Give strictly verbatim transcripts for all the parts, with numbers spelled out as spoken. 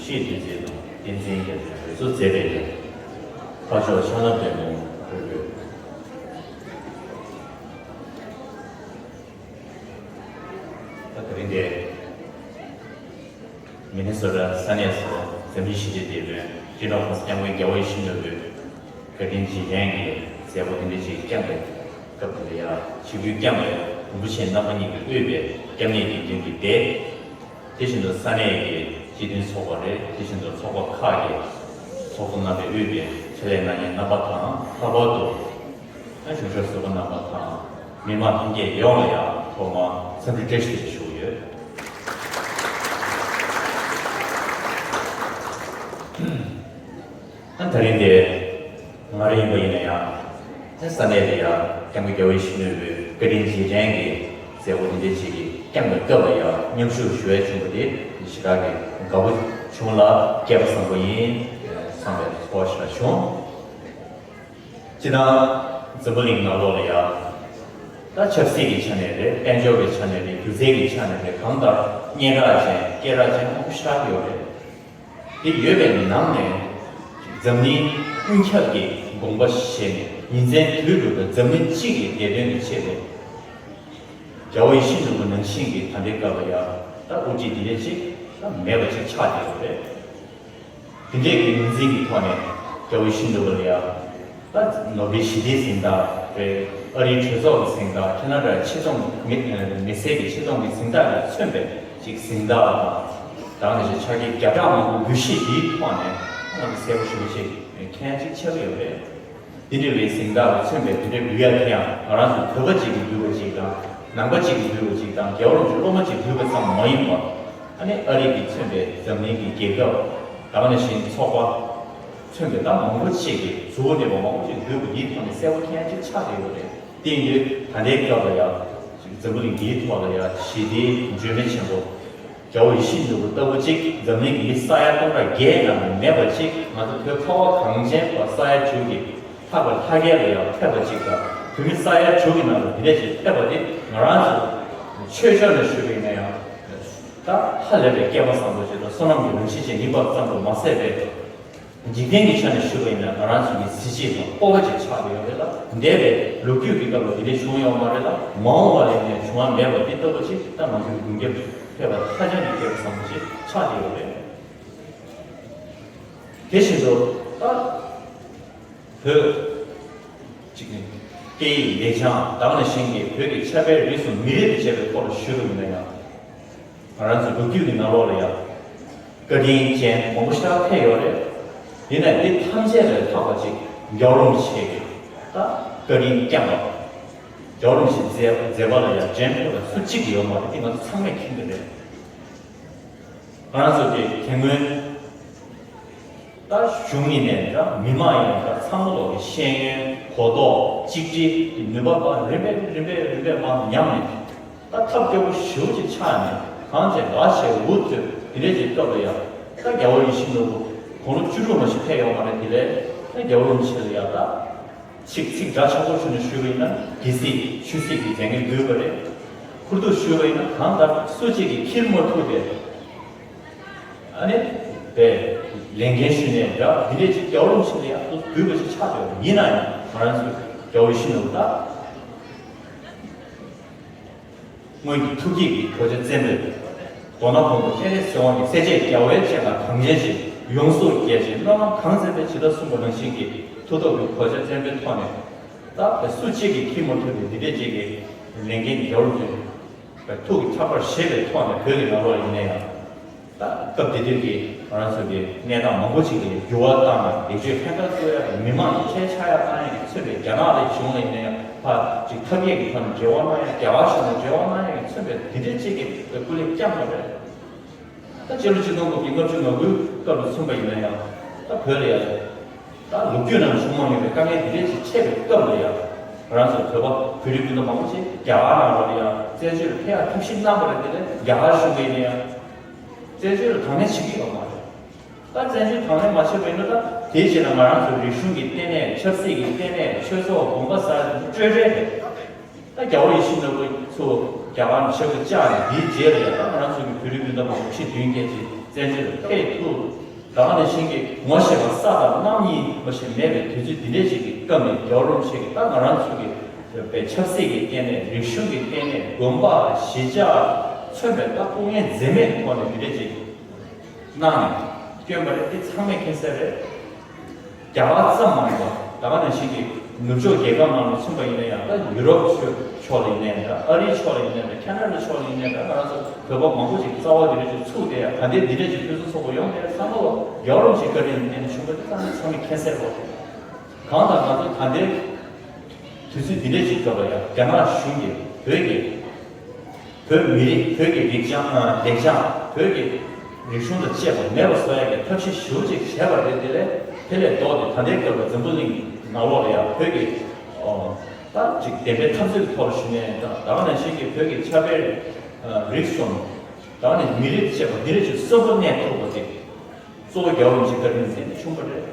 ཆེས་དུས་ཚོད་དང་བསྟན་འཛིན་རྒྱ་མཚོས་འོས་བསྡུ་མཛད་པའི་ལས། ཁ་ཕྱོགས་ཕྱག་ན་པདྨོ་འཁོད་དགོས། ད་དེ་རིང་འདིར་མི་ནི་སོ་ཊ་ས་གནས་སུ་འཛམ་གླིང་ཞི་བདེ་དེད་དཔོན་སྤྱི་ནོར་༸གོང་ས་༸སྐྱབས་མགོན་རྒྱལ་བ་ཡིད་བཞིན་ནོར་བུའི་བཀའ་དྲིན་རྗེས་དྲན་གྱི་མཛད་སྒོ་འདི་འདྲ་ཞིག་བསྐྱངས་པའི་སྐབས་དེ་ལ་ཡང་ཆིབས་བསྒྱུར་བསྐྱངས་པའི་རིན་པོ་ཆེ་རྣམ་པ་གཉིས་ཀྱིས་དབུས་པའི་སྐྱབས་གནས་དགེ་འདུན་གྱི་སྡེ། དེ་བཞིན་དུ་ས་གནས་ཀྱི་སྤྱི་མཐུན་ཚོགས་པ་རེད། དེ་བཞིན་དུ་ཚོགས་པ་ཁག་གི་ཚོགས་གཙོ་རྣམ་པས་དབུས་པའི་ཆེད་ལས་གནང་མཁན་རྣམ་པ་དང་། ལྷག་པར་དུ་གཞུང་ཞབས་ཟུར་པ་རྣམ་པ་དང་མི་མང་ལྷན་རྒྱས་ཡོངས་ལ་ཡང་ཐོག་མར་འཚམས་འདྲི་བཀྲ་ཤིས་བདེ་ལེགས་ཞུ་གི་ཡོད། ད་དེ་རིང་འདིར་ང་རང་ཡིན་པ་ཡིན་ན་ཡང་། ད་ས་གནས་དེ་ཡང་སྐྱབས་མགོན་རྒྱལ་བ་ཡིད་བཞིན་ནོར་བུའི་བཀའ་དྲིན་རྗེས་དྲན་གྱི་མཛད་སྒོ་འདི་འདྲ་ཞིག་གི་བསྐྱངས་པའི་སྐབས་ལ་ཡང་མཉམ་ཞུགས་ཞུ་ཡ་བྱུང་བ་དེ་ཞེ་དྲག་གི་དགའ་པོ་བྱུང་ལ་སྐལ་པ་བཟང་པོ་ཡིན་བསམ་པའི་ཚོར་བ་ཞིག་བྱུང་། སྤྱིར་བཏང་འཛམ་བུ་གླིང་ནང་ལོགས་ལ་ཡང་། ད་ཆབ་སྲིད་ཀྱི་ཆ་ནས་རེད། དཔལ་འབྱོར་གྱི་ཆ་ནས་རེད། སྒྱུ་རྩལ་གྱི་ཆ་ནས་རེད། གང་ལྟར་སྙན་གྲགས་ཅན་སྐད་གྲགས་ཅན་མང་པོ་ཞེ་དྲག་ཡོད་རེད། དེ་ཡོད་པའི་ནང་ནས་འཛམ་གླིང་ཀུན་ཁྱབ་ཀྱི་དགོངས་པ་བཞེས་ནས་ཉིན་མཚན་དུས་དྲུག་ཏུ་འཛམ་གླིང་སྤྱི་ཡི་བདེ་དོན་གྱི་ཆེད་དུ། རྒྱལ་བ་ཡིད་བཞིན་ནོར་བུ་ནང་བཞིན་གྱི་ད་ལྟའི་སྐབས་ལ་ཡང་ད་དབུ་ཁྲིད་འདི་འདྲ་ཅིག་ད་མེད་པ་ཅིག་ཆགས་བསྡད་ཡོད་རེད། དེ་འདྲའི་གི་ངོས་འཛིན་གྱི་ཐོག་ནས་རྒྱལ་བ་ཡིད་བཞིན་ནོར་བུ་ལ་ཡང་། ད་ནོ་བེལ་ཞི་བདེའི་གཟེངས་རྟགས་རེད། ཨ་རིའི་གྲོས་ཚོགས་ཀྱི་གཟེངས་རྟགས། ཁེ་ན་ཌའི་ཆེད་གཏོང་མི་མི་སེར་གྱི་ཆེད་གཏོང་གི་གཟེངས་རྟགས་ལ་མཚོན་པའི་ཅིག་གཟེངས་རྟགས་དང་། ད་ག་ནང་བཞིན་ཕྱག་འཁྱེར་བརྒྱ་ཕྲག་མང་པོ་འབུལ་བཞེས་འདིའི་ཐོག་ནས་ང་ཚོ་གསལ་པོ་ཞེ་པོ་ཅིག་མཁྱེན་ཅིག་ཆགས་ཀྱི་ཡོད་རེད། འདི་འདྲ་བའི་གཟེངས་རྟགས་ལ་མཚོན་པའི་འདི་འདྲའི་འབུལ་ཡ་དེ་ཡང་ང་རང་ཚོ་བོད་པ་གཅིག་གིས་འབུལ་བ་གཅིག་དང་། ནང་པ་གཅིག་གིས་འབུལ་བ་གཅིག་དང་། རྒྱལ་བ་རིན་པོ་ཆེ་སློབ་མ་གཅིག་འབུལ་བ་ཙམ་མ་ཡིན་པར། ཨ་ནི་ཨ་རི་གིས་མཚོན་པའི་འཛམ་གླིང་གི་རྒྱལ་ཁབ། ད་ག་ནང་བཞིན་ཚོགས་པ། མཚོན་པའི་ད་མང་པོ་ཅིག་གིས་གཟུ་བོ་མེད་པ་མང་པོ་ཅིག་འབུལ་བ་འདིའི་ཐོག་ནས་གསལ་པོ་མཁྱེན་ཅིག་ཆགས་བསྡད་ཡོད་རེད། དེ་ཡིན་དུས་ད་ལྟའི་སྐབས་ལ་ཡང་འཛམ་བུ་གླིང་འདིའི་ཐོག་ལ་ཡང་ཞི་བདེའི་འཇོན་མི་ཆེན་པོ། རྒྱལ་བ་ཡིད་བཞིན་ནོར་བུ་ལྟ་བུ་ཅིག་འཛམ་གླིང་གི་མི་ས་ཡ་སྟོང་ཕྲག་བརྒྱད་ནང་ནས་མེད་པ་ཅིག་ང་ཚོ་བོད་ཁ་བ་གངས་ཅན་པ་ས་ཡ་དྲུག་གི་ལྷག་པའི་ལྷ་སྐལ་ལ་ཡང་ཕེབས་པ་ཅིག་དང་། བོད་མི་ས་ཡ་དྲུག་གི་ནང་ལ་འདི་འདྲ་ཞིག་ཕེབས་པ་འདི་ང་རང་ཚོ་ཆོས་ཕྱོགས་ནས་ཞུས་པ་ཡིན་ན་ཡང་། ད་ཧ་ལས་པའི་སྐལ་བ་བཟང་པོ་ཅིག་དང་བསོད་ནམས་ཀྱི་རང་བཞིན་ཅན་ཡིན་པ་ཙམ་དུ་མ་ཟད་པའི། འཇིག་རྟེན་གྱི་ཆ་ནས་ཞུས་པ་ཡིན་ན་ང་རང་ཚོ་གི་གཟི་བརྗིད་དང་སྤོབས་པ་ཅིག་ཆགས་བསྡད་ཡོད་རེད་ལ། འདས་པའི་ལོ་རྒྱུས་ཀྱི་སྐབས་ལ་འདི་འདྲ་བྱུང་ཡོད་མ་རེད་ལ། མ་འོངས་པ་ལ་ཡིན་ནའི་འབྱུང་བ་མེད་པ་འདི་ལྟ་བུ་ཅིག་ད་ང་ཚོའི་མདུན་རྒྱབ་ཕེབས་པ་ཧ་ཅང་གི་སྐལ་བ་བཟང་པོ་ཅིག་ཆགས་བསྡད་ཡོད་རེད། དེ་བཞིན་དུ་ད་བོད་ཅིག་ནི་སྐད་ཡིག་ལེགས་བྱང་དང་ནང་བཞིན་གྱི་བོད་ཀྱི་ཆབ་དཔལ་རིས་སུ་མི་རིགས་དང་བཅས་པའི་ཐོག་ལ་ཞུས་པ་ཡིན་ན་ཡང་། ང་རང་ཚོ་ལོ་རྒྱུས་ཀྱི་ནང་ལོགས་ལ་ཡང་བཀའ་དྲིན་ཅན་མང་པོ་ཞིག་ཕེབས་ཡོད་རེད། ཡིན་ནའི་འདི་ཐམས་ཅད་ལས་ལྷག་པ་ཅིག་རྒྱལ་བ་རིན་པོ་ཆེ་གི་ད་བཀའ་དྲིན་བསྐྱངས་པ། རྒྱལ་བ་རིན་པོ་ཆེ་མཛད་མཛད་པ་ལ་ཡང་འགྲན་ཟླ་བ་སུ་གཅིག་ཡོད་མ་རེད། འདི་ང་ཚོ་ཚང་མས་མཁྱེན་གྱི་རེད། ང་རང་ཚོ་གི་དེ་སྔོན། ད་གཞུང་ཡིན་ནའི་འདྲ། མི་མང་ཡིན་ནའི་འདྲ། ཚང་མ་ལོག་གི་ཤེས་ཡོན་གོ་རྟོགས་གཅིག་སྒྲིལ་གྱི་ནུས་པ་ཕར་རིམ་པས་རིམ་པས་རིམ་པས་མར་ཉམས་ནས། ད་ཐབས་སྐྱོ་པོ་ཞེ་པོ་ཅིག་ཆགས་ནས་གང་བྱས་ག་བྱས་འུ་ཐུག་དེ་འདྲས་ཀྱི་སྐབས་ལ་ཡང་། ད་རྒྱལ་བ་ཡིད་བཞིན་ནོར་བུ་དགུང་ལོ་བཅུ་དྲུག་མ་ཞིག་ཕེབས་ཡོད་མ་རེད། དེ་ལས་ད་རྒྱལ་བ་རིན་པོ་ཆེ་ལ་ཡང་ད། ཚིག་ཚིག་སྒྲ་ཆགས་པོ་བྱུང་ནས་ཞུས་པ་ཡིན་ན། སྒལ་ཚིགས་ཆོས་སྲིད་ཀྱི་མཛད་འགན་འབུལ་བ་རེད། ཁུར་ཐུག་ཞུས་པ་ཡིན་ན་གང་ལྟར་སུ་གཅིག་གིས་འཁྱེར་མ་ཐུབ་པའི། ཨ་ནི། པའི་ལས་འགན་ཞུས་ནས་འདྲ། འདི་འདྲས་ཅིག་རྒྱལ་བ་རིན་པོ་ཆེ་ལ་ཡང་འབུལ་དགོས་པ་ཞིག་ཆགས་ཡོད། ཡིན་ན་ཡང་ང་རང་ཚོས་རྒྱལ་བ་ཡིད་བཞིན་ནོར་བུ་ད། སྔོན་གྱི་ཐུགས་བསྐྱེད་ཀྱི་གོ་ཆ་བཙན་པོས། མདོར་ན་མགོན་པོ་སྤྱན་རས་གཟིགས་དབང་གིས་སྲས་བཅས་རྒྱལ་བའི་སྤྱན་སྔར་གངས་ཅན་ཞིང་། ཡོངས་སུ་རྒྱས་ཤིང་བླ་ན་གང་མཛེས་པའི། ཇི་ལྟར་གསུངས་པ་ནང་བཞིན་གྱི་མཐུ་སྟོབས་ཀྱི་གོ་ཆ་བཙན་པོའི་ཐོག་ནས། ད་སུ་གཅིག་གིས་འཁྱེར་མ་ཐུབ་པའི་འདི་འདྲས་ཅིག་གི་ལས་འགན་རྒྱལ་བ་རིན་པོ་ཆེ་ཐུགས་ཀྱི་ཕྱག་པར་བཞེས་པའི་ཐོག་ནས་བོད་ཀྱི་ནང་ལོགས་ཡིན་ན་ཡང་། ད་སྐབས་དེ་དུས་ཀྱི་ང་རང་ཚོ་གི་གནས་སྟངས་མང་པོ་ཅིག་ལ་འགྱུར་བ་བཏང་ནས། ལེགས་བཅོས་ཕན་ཐོགས་བཟོ་ཡ། མི་མང་གི་ཁྱད་ཆགས་ཡ་བཏང་ཡ་གི་མཚོན་པའི་རྒྱ་ནག་ལ་གཞུང་ལ་ཡིན་ན་ཡང་ཕར་ཅིག་ཐབས་མཁས་ཀྱི་ཐོག་ནས་འབྲེལ་བ་གནང་ཡ། རྒྱ་གར་གཞུང་ལ་འབྲེལ་བ་གནང་ཡ་གི་མཚོན་པའི་དེ་འདྲས་ཅིག་གི་སྐུ་ལས་བསྐྱངས་པ་རེད། ད་སྤྱི་ལོ་ཆིག་སྟོང་དགུ་བརྒྱ་ལྔ་བཅུ་ང་དགུའི་སྐབས་ལ་མཚོན་པ་ཡིན་ན་ཡང་། ད་བོད་ལ་ཡང་། ད་ལོ་རྒྱུས་ནང་བྱུང་མ་མྱོང་བའི་དཀའ་ངལ་འདི་འདྲས་ཅིག་འཕྲད་པའི་སྐབས་ལ་ཡང་། ང་རང་ཚོ་བོད་པ་བོད་རིགས་སྤུན་ཟླ་མང་པོ་ཅིག་རྒྱ་གར་ནང་ལོགས་ལ་ཡང་བཙན་བྱོལ་ལ་ཕེབས་ཡ་ཐབས་ཤེས་གནང་བ་རེད། དེ་ལས་རྒྱ་གར་གཞུང་གིས་ཡིན་ན་ཡང་། བཙན་བྱོལ་ལ་དང་ལེན་བྱེད་ཀྱི་ཡོད་མ་རེད། ད་བཙན་བྱོལ་དང་ལེན་མ་བྱས་པ་ཡིན་ན། ད་དེའི་རྗེས་ལ་ང་རང་ཚོའི་རིག་གཞུང་གི་ལྟེ་གནས། ཆབ་སྲིད་ཀྱི་ལྟེ་གནས། ཆོས་ཚོགས་དགོན་པ་ཟེར་ཡ་དེ་ཚོ་སྤྲོས་བྲལ་རེད། ད་རྒྱལ་བ་ཡིད་བཞིན་ནོར་བུ་ཚོ་རྒྱ་གར་ནས་ཞབས་ཏུ་བཅར་ནས། དེའི་རྗེས་ལ་ཡང་ད་ང་རང་ཚོ་གི་བོད་རིགས་སྤུན་ཟླ་མང་པོ་ཁྲི་བདུན་བརྒྱད་ཅིག་ བཙན་བྱོལ་ལ་ཕེབས་ཐུབ། ད་ག་ནང་བཞིན་གྱི་ངོ་ཤེས་པ་ས་དང་གནམ་གཉིས་མ་ཞིག་མེད་པའི་དུས་ཚོད་འདི་འདྲའི་ཞིག་གི་སྐབས་ནས་རྒྱལ་བ་རིན་པོ་ཆེ་གིས་ད་ང་རང་ཚོ་གི་པའི་ཆབ་སྲིད་ཀྱི་སྟེང་ནས། རིག་གཞུང་གི་སྟེང་ནས། དགོན་པ་གཞིས་ཆགས་མཚོན་པའི་ད་སྐུ་ངལ་འཛེམས་མེད་ཐོག་ནས་འདི་འདྲ་ཅིག་གནང་ནས་བསྐྱོན་པ་རེད། འདི་ཚང་མས་མཁྱེན་གསལ་རེད། རྒྱ་གར་ཙམ་མ་ཡིན་པ། ད་ག་ནང་བཞིན་གྱི་ནུབ་ཕྱོགས་རྒྱལ་ཁབ་ནང་ལ་མཚོན་པ་ཡིན་ན་ཡང་། ད་ཡུ་རོབ་ཕྱོགས་ལ་ཡིན་ནའི་འདྲ། ཨ་རིའི་ཕྱོགས་ལ་ཡིན་ནའི་འདྲ། ཁེ་ན་ཌ་ཕྱོགས་ལ་ཡིན་ནའི་འདྲ། ང་རང་ཚོ་བོད་པ་མང་པོ་ཞིག་རྩ་བ་འདི་འདྲ་ཅིག་ཚུགས་བསྡད་ཡ། ད་ལྟའི་འདི་འདྲ་ཅིག་ཕུན་སུམ་ཚོགས་པ་ཡོང་བསྡད་ཡ་ཚང་མ་ལ་རྒྱལ་བ་རིན་པོ་ཆེའི་བཀའ་དྲིན་ལ་བརྟེན་ནས་བྱུང་བ་དེ་ཚང་མས་ཚང་མས་མཁྱེན་གསལ་རེད། གང་ལྟར་ང་ཚོ་ད་ལྟའི་དུས་ཚོད་འདི་འདྲ་ཞིག་སྐབས་ལ་ཡང་རྒྱ་ནག་གཞུང་གིས་བོད་ཀྱི་བོད་མི་རིགས། བོད་ཀྱི་རིག་བྱང་། ཨ། ལེགས་བྱང་། བོད་ཀྱི་རིག་གཞུང་དང་བཅས་པ་མེད་པ་བཟོ་ཡ་གི་ཐབས་ཤེས་ཞེ་པོ་ཅིག་བྱས་པ་རེད། དེ་ལས་དེ་ལས་ལྡོག་སྟེ་ད་ལྟའི་སྐབས་ལ་འཛམ་བུ་གླིང་གི་ནང་ལོགས་ལ་ཡང་བོད་ཀྱི། ཨོ། ད་ཅིག་བདེན་པའི་འཐབ་རྩོད་ཀྱི་ཐོག་ལ་ཞུགས་ནས། ད་ད་ག་ནང་བཞིན་གྱི་བོད་ཀྱི་ཆབ་དཔལ། ཨ། རིག་གསུམ། ད་ནི་མི་རིགས་བཅས་པ་འདི་རིགས་ཀྱི་གསོན་པོ་གནས་ཐུབ་པ་དེ། གཙོ་བོ་རྒྱལ་བ་རིན་པོ་ཆེའི་བཀའ་དྲིན་ལ་བརྟེན་ནས་བྱུང་བ་རེད།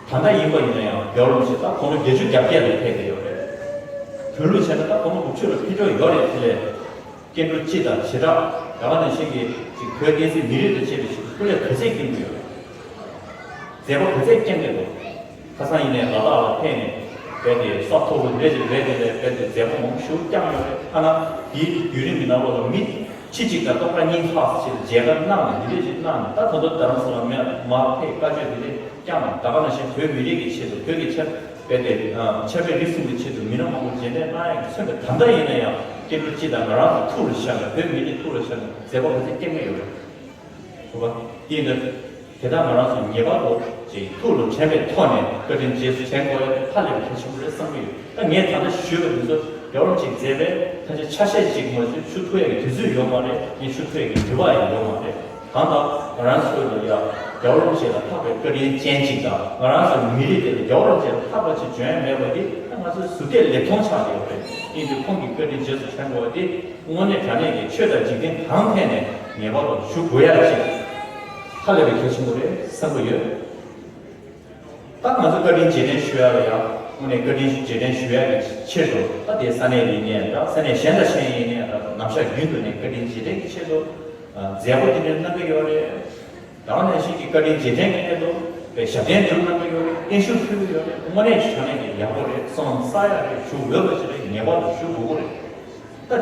ད་ལྟ་ཡིན་པ་ཡིན་ན་ཡང་རྒྱལ་བ་རིན་པོ་ཆེ་ད་དགུང་ལོ་བརྒྱད་ཅུ་གྱ་བརྒྱད་ལ་ཕེབས་བསྡད་ཡོད་རེད། བོད་ལུགས་བྱས་ན་ད་དགུང་ལོ་དགུ་བཅུ་ལ་ཕེབས་འགྲོ་ཡོད་རེད། དེ་ལས་སྐྱེ་འགྲོ་སྤྱི་དང་བྱེ་བྲག། ད་ག་ནང་བཞིན་གྱི་ཅིག་བོད་བསྟན་སྲིད་མི་རིགས་དང་བཅས་པའི་ཞིག་སྐུ་ལས་ག་ཚད་བསྐྱོན་གྱི་ཡོད་རེད། མཛད་པ་ག་ཚད་བསྐྱངས་ཀྱི་འདུག་ཁ་སང་ཡིན་ནའི་ལ་དྭགས་ལ་ཕེབས་ནས་རྦད་དེ་ས་མཐོ་པོ་འདི་འདྲ་ཅིག་རྦད་དེ་ལ་རྦད་དེ་མཛད་སྒོ་མང་པོ་ཞེ་པོ་བསྐྱངས་ཡོད་རེད། ཐ་ན་དེའི་བརྒྱུད་རིམ་གྱི་ནང་ལོགས་ལ་མི་ཁྲི་གཅིག་དང་སྟོང་ཕྲག་གཉིས་ལྷག་ཙམ་ཅིག་ལ་མཇལ་ཁ་གནང་ནས། འདི་འདྲ་ཅིག་གནང་ནས། ད་ད་དུང་རྡ་རམ་ས་ལ་མར་ཕེབས་བཀའ་ཆོས་འདི་འདྲ་བསྐྱངས་ནས། ད་ག་ནང་བཞིན་བོད་མི་རིགས་ཀྱི་ཆེད་དུ། བོད་ཀྱི་ཆབ་དཔལ་དེ། ཨ། ཆབ་དཔལ་རིག་གསུམ་གྱི་ཆེད་དུ་མི་སྣ་མང་པོ་མཇལ་འཕྲད་གནང་ཡག་གི་མཚོན་པའི། ད་ལྟ་ཡིན་ན་ཡང་སྐྱེ་འགྲོ་སྤྱི་དང་ང་རང་ཚོ་ཐུགས་ལ་བཞག་ནས། བོད་མི་རིགས་ཐུགས་ལ་བཞག་ནས་མཛད་པ་ག་ཚད་བསྐྱངས་ཀྱི་ཡོད་རེད། རེད་པ། དེ་ཡིན་ན་དེ་དག་ང་རང་ཚོ་ངེས་པར་དུ་ཅིག་ཐུགས་ལ་དྲན་པའི་ཐོག་ནས་བཀའ་དྲིན་རྗེས་སུ་དྲན་དགོས་ཡ་དེ་ཧ་ལས་པའི་གལ་ཆེན་པོ་རེད་བསམ་གྱི་ཡོད། ད་ངས་ད་ལྟ་ཞུས་པ་འདི་ཚོ་རྒྱལ་བ་རིན་པོ་ཆེས་མཛད་པའི་ཐམས་ཅད་ཆ་ཤས་ཅིག་མ་གཏོགས་ཞུ་ཐུབ་ཡ་གི་དུས་ཚོད་ཡོད་མ་རེད། ངས་ཞུ་ཐུབ་ཡ་གི་དུས་བབ་ཡང་ཡོད་མ་རེད། གང་ལྟར་ང་རང་ཚོ་ལ་ཡ་རྒྱལ་བ་རིན་པོ་ཆེ་ལ་ལྷག་པའི་བཀའ་དྲིན་ཅན་ཅིག་དང་། ང་རང་ཚོའི་མི་རིགས་དེ་ལ་རྒྱལ་བ་རིན་པོ་ཆེ་ལ་ལྷག་པ་ཅིག་བྱུང་ཡ་མེད་པ་འདི་ད་ང་ཚོའི་གཟུགས་འདས་ལེགས་མཐོང་ཆགས་བསྡད་ཡོད་རེད། ཡིན་དུས་ཁོང་གི་བཀའ་དྲིན་རྗེས་སུ་དྲན་དགོས་པ་འདི་དངོས་གནས་དྲང་གནས་ཀྱི་ཆོས་དང་འཇིག་རྟེན་གང་ཐད་ནས་ངེས་པར་དུ་ཞུ་དགོས་ཡ་ཅིག་ཧ་ལས་པའི་གལ་ཆེན་པོ་རེད་བསམ་གྱི་ཡོད། ད་ང་ཚོ་བཀའ་དྲིན་རྗེས་དྲན་ཞུ་ཡ་ལ་ཡང་། དངོས་གནས་བཀའ་དྲིན་རྗེས་དྲན་ཞུ་ཡ་གི་ཆེད་དུ། ད་དེ་ས་གནས་ཡིན་ནའི་འདྲ། ས་གནས་གཞན་དང་གཞན་ཡིན་ནའི་འདྲ། ནམ་ཞག་རྒྱུན་དུ་ནས་བཀའ་དྲིན་རྗེས་དྲན་གྱི་ཆེད་དུ་མཛད་སྒོ་དེ་འདྲ་གནང་གི་ཡོད་རེད། ད་ག་ནང་བཞིན་གྱི་བཀའ་དྲིན་རྗེས་དྲན་གྱི་སླད་དུ་པའི་ཞབས་བརྟན་དུ་གནང་གི་ཡོད་རེད། བརྟན་བཞུགས་ཕུལ་གྱི་ཡོད་རེད། དངོས་གནས་དྲང་གནས་ཀྱི་ཡག་པོ་རེད། སོང་ས་ཡག་རེད། ཞུ་འོས་པ་ཞིག་རེད། ངེས་པར་དུ་ཞུ་དགོས་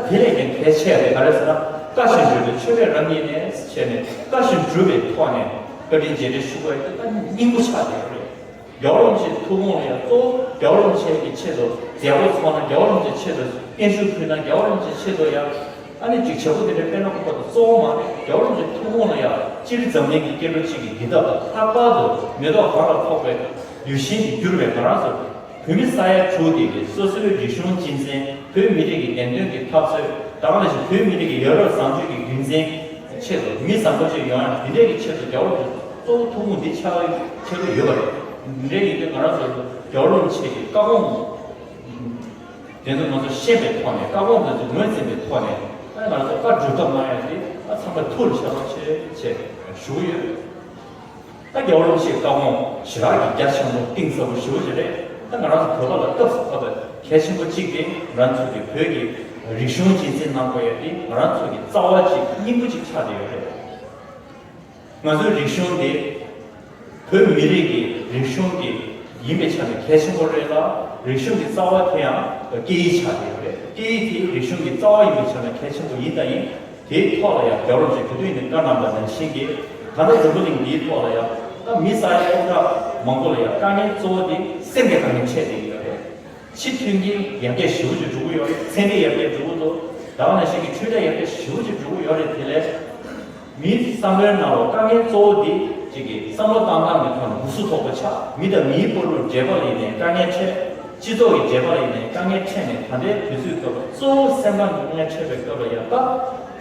ཀྱི་རེད། ད་དེ་ལས་ཀྱང་གལ་ཆེ་བ་དེ་ག་རེ་ཟེར་ན། བཀའ་བཞིན་སྒྲུབ་པའི་ཆོས་པའི་རབ་གཉིས་ནས་བྱས་ནས། བཀའ་བཞིན་སྒྲུབ་པའི་ཐོག་ནས་བཀའ་དྲིན་རྗེས་དྲན་ཞུ་དགོས་ཡ་དེ་ད་སྙིང་པོ་ཆགས་བསྡད་ཡོད་རེད། རྒྱལ་བ་རིན་པོ་ཆེའི་ཐུགས་དགོངས་ལ་ཡང་གཙོ་བོ་རྒྱལ་བ་རིན་པོ་ཆེ་གི་ཆེད་དུ་མཛད་སྒོ་ཚོགས་ན། རྒྱལ་བ་རིན་པོ་ཆེའི་ཆེད་དུ་བརྟན་བཞུགས་ཕུལ་ན། རྒྱལ་བ་རིན་པོ་ཆེའི་ཆེད་དུ་ཡང་ཨ་ནི་ཅིག་བྱེད་སྒོ་དེ་འདྲ་སྤེལ་ན་ཁོ་པ་དང་གཙོ་བོ་མ་རེད། རྒྱལ་བ་རིན་པོ་ཆེའི་ཐུགས་དགོངས་ལ་ཡང་སྤྱིར་འཛམ་གླིང་གི་སྐྱེ་འགྲོ་གཅིག་གི་འདི་ལྟ་བུ་ལྷག་པར་དུ་མེ་ཏོག་གང་ལ་ཕོག་པའི་ཡིད་བཞིན་དུ་གྱུར་པའི་ང་རང་ཚོ་བོད་མི་ས་ཡ་དྲུག་དེ་གི་སོ་སོའི་རིག་གཞུང་གཅེས་འཛིན། བོད་མི་རིགས་ཀྱི་བདེན་དོན་གྱི་འཐབ་རྩོད། ད་ག་ནང་བཞིན་བོད་མི་རིགས་ཀྱི་ཡ་རབས་བཟང་སྤྱོད་ཀྱི་རྒྱུན་འཛིན་ཆེད་དུ་མི་བཟང་པོ་ཅིག་ཡོང་ཡ་འདི་འདྲའི་གི་ཆེད་དུ་རྒྱལ་བ་རིན་པོ་ཆེ་གཙོ་བོ་ཐུགས་དགོངས་འདི་ཆགས་ཆེད་དུ་ཡོད་པ་རེད། འདི་འདྲའི་ཡིན་དུས་ང་རང་ཚོ་རྒྱལ་བ་རིན་པོ་ཆེ་གི་བཀའ་དགོངས་དེ་ཚོ་ང་ཚོ་ཤེས་པའི་ཐོག་ནས། བཀའ་དགོངས་དེ་ཚོ་ངོས་འཛིན་པའི་ཐོག་ནས། ཨ་ནི་ང་ཚོ་བཀའ་སྒྲུབ་ཐབས་གནང་ཡ་དེ་ཨ་ཚང་མ་ཐུགས་ལ་བཞག་རོགས་བྱེད་ཅེས་ཞུ་གི་ཡོད། ད་རྒྱལ་བ་རིན་པོ་ཆེའི་བཀའ་དགོངས་ཞེ་དྲག་གི་རྒྱ་ཆེན་པོ་གཏིང་ཟབ་པོ་ཞེ་པོ་ཅིག་རེད། ད་ང་རང་ཚོ་བོད་པ་ལ་སྐབས་སུ་བབས་པའི་གལ་ཆེན་པོ་གཅིག་དེ་ང་རང་ཚོ་གི་བོད་ཀྱི་རིག་གཞུང་གཅེས་འཛིན་གནང་དགོས་ཡ་དེ་ང་རང་ཚོ་གི་རྩ་བ་གཅིག་སྙིང་པོ་གཅིག་ཆགས་བསྡད་ཡོད་རེད། ང་ཚོའི་རིག་གཞུང་དེ་བོད་མི་རིགས་ཀྱི་རིག་གཞུང་གི་ཡིན་པའི་ཆ་ནས་གལ་ཆེན་པོ་རེད་ལ། རིག་གཞུང་གི་རྩ་བ་དེ་ཡང་སྐད་ཡིག་ཆགས་བསྡད་ཡོད་རེད། སྐད་ཡིག་དེ་རིག་གཞུང་གི་རྩ་བ་ཡིན་པའི་ཆ་ནས་གལ་ཆེན་པོ་ཡིན་དང་ཡིན། དེའི་ཐོག་ལ་ཡང་རྒྱལ་བ་རིན་པོ་ཆེས་བོད་དུ་ཡིན་ནས་བཀའ་གནང་པ་ནང་བཞིན་གྱི། ད་ལྟ་འཛམ་བུ་གླིང་འདིའི་ཐོག་ལ་ཡང་ད་མི་ས་ཡ་སྟོང་ཕྲག་མང་པོ་ལ་ཡང་དཀའ་ངལ་གཙོ་བོ་དེ་སེམས་ཀྱི་དཀའ་ངལ་འཕྲད་བསྡད་ཀྱི་ཡོད་རེད། ཕྱི་མཐུན་རྐྱེན་ཡར་རྒྱས་ཞེ་པོ་ཅིག་འགྲོ་གི་ཡོད་རེད། ཚན་རིག་ཡར་རྒྱས་འགྲོ་གི་འདུག་ད་ག་ནང་བཞིན་གྱི་འཕྲུལ་ཆས་ཡར་རྒྱས་ཞེ་པོ་ཅིག་འགྲོ་གི་ཡོད་རེད། དེ་ལས་མིའི་བསམ་བློའི་ནང་ལ་དཀའ་ངལ་གཙོ་བོ་དེ་གཅིག་གི་བསམ་བློ་བཏང་སྟངས་ཀྱི་ཐོག་ནས་འུ་སུ་དོག་པོ་ཆགས། མི་དང་མིའི་བར་དུ་འབྲེལ་བ་ལ་ཡིན་ནའི་དཀའ་ངལ་འཕྲད། སྤྱི་ཚོགས་ཀྱི་འབྲེལ་བ་ལ་ཡིན་ནའི་དཀའ་ངལ་འཕྲད་ནས། ད་ལྟའི་དུས་ཚོད་སྐབས་ལ་གཙོ་བོ་སེམས་ཁམས་ཀྱི་དཀའ་ངལ་འཕྲད་པའི་སྐབས་ལ་ཡང་ད་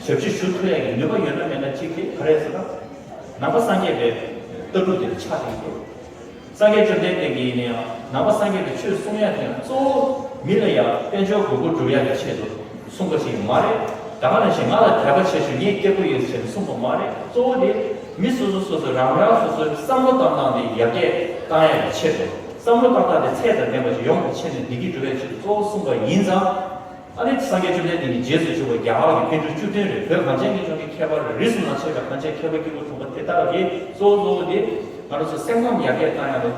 ཞབས་ཕྱི་ཞུ་ཐུབ་ཡ་གི་ནུས་པ་ཡོད་ན་མེད་ན་གཅིག་དེ་ག་རེ་ཟེར་ན། ནང་པ་སངས་རྒྱས་པའི་ལྟ་གྲུབ་དེ་ཆགས་བསྡད་འདུག་སངས་རྒྱས་བཅོམ་ལྡན་འདས་ཀྱིས་ཡིན་ན་ཡང་ནང་པ་སངས་རྒྱས་པའི་ཆོས་གསུང་ཡ་དེ་ཡང་གཙོ་བོ་མི་ལ་ཡང་དཔལ་འབྱོར་དགོས་མཁོ་སྒྲུབ་ཡ་གི་ཆེད་དུ་གསུངས་པ་ཞིག་མ་རེད། ད་ག་ནང་བཞིན་ང་ལ་དད་པ་བྱེད་ཤོག་ངས་སྐྱབས་མགོན་ཡིན་ཟེར་ནས་གསུངས་པ་མ་རེད། གཙོ་བོ་དེ་མི་སོ་སོ་སོ་སོ་རང་རང་སོ་སོའི་བསམ་བློ་བཏང་སྟངས་དེ་ཡར་རྒྱས་བཏང་ཡ་གི་ཆེད་དུ། བསམ་བློ་བཏང་སྟངས་དེ་ཚད་དང་ལྡན་པ་ཞིག་ཡོང་བའི་ཆེད་ནས་བདེ་སྐྱིད་སྒྲུབ་ཡ་ཆེད་དུ་གཙོ་བོ་གསུངས་པ་ཡིན་ཙང་། ཨ་ནི་སངས་རྒྱས་བཅོམ་ལྡན་འདས་ཀྱི་རྗེས་སུ་ཞུགས་པ་རྒྱ་གར་གྱི་པཎ་གྲུབ་བཅུ་བདུན་རེད། བོད་གངས་ཅན་གྱི་ལྗོངས་ཀྱི་མཁས་པ་རིས་སུ་མ་ཆད་པའི་གངས་ཅན་མཁས་པ་སྐྱེས་བུ་དམ་པ་དེ་དག་གིས་གཙོ་བོ་གཙོ་བོ་དེ་ང་རང་ཚོ་སེམས་ཁམས་ཡར་རྒྱས་བཏང་ཡག་ལ་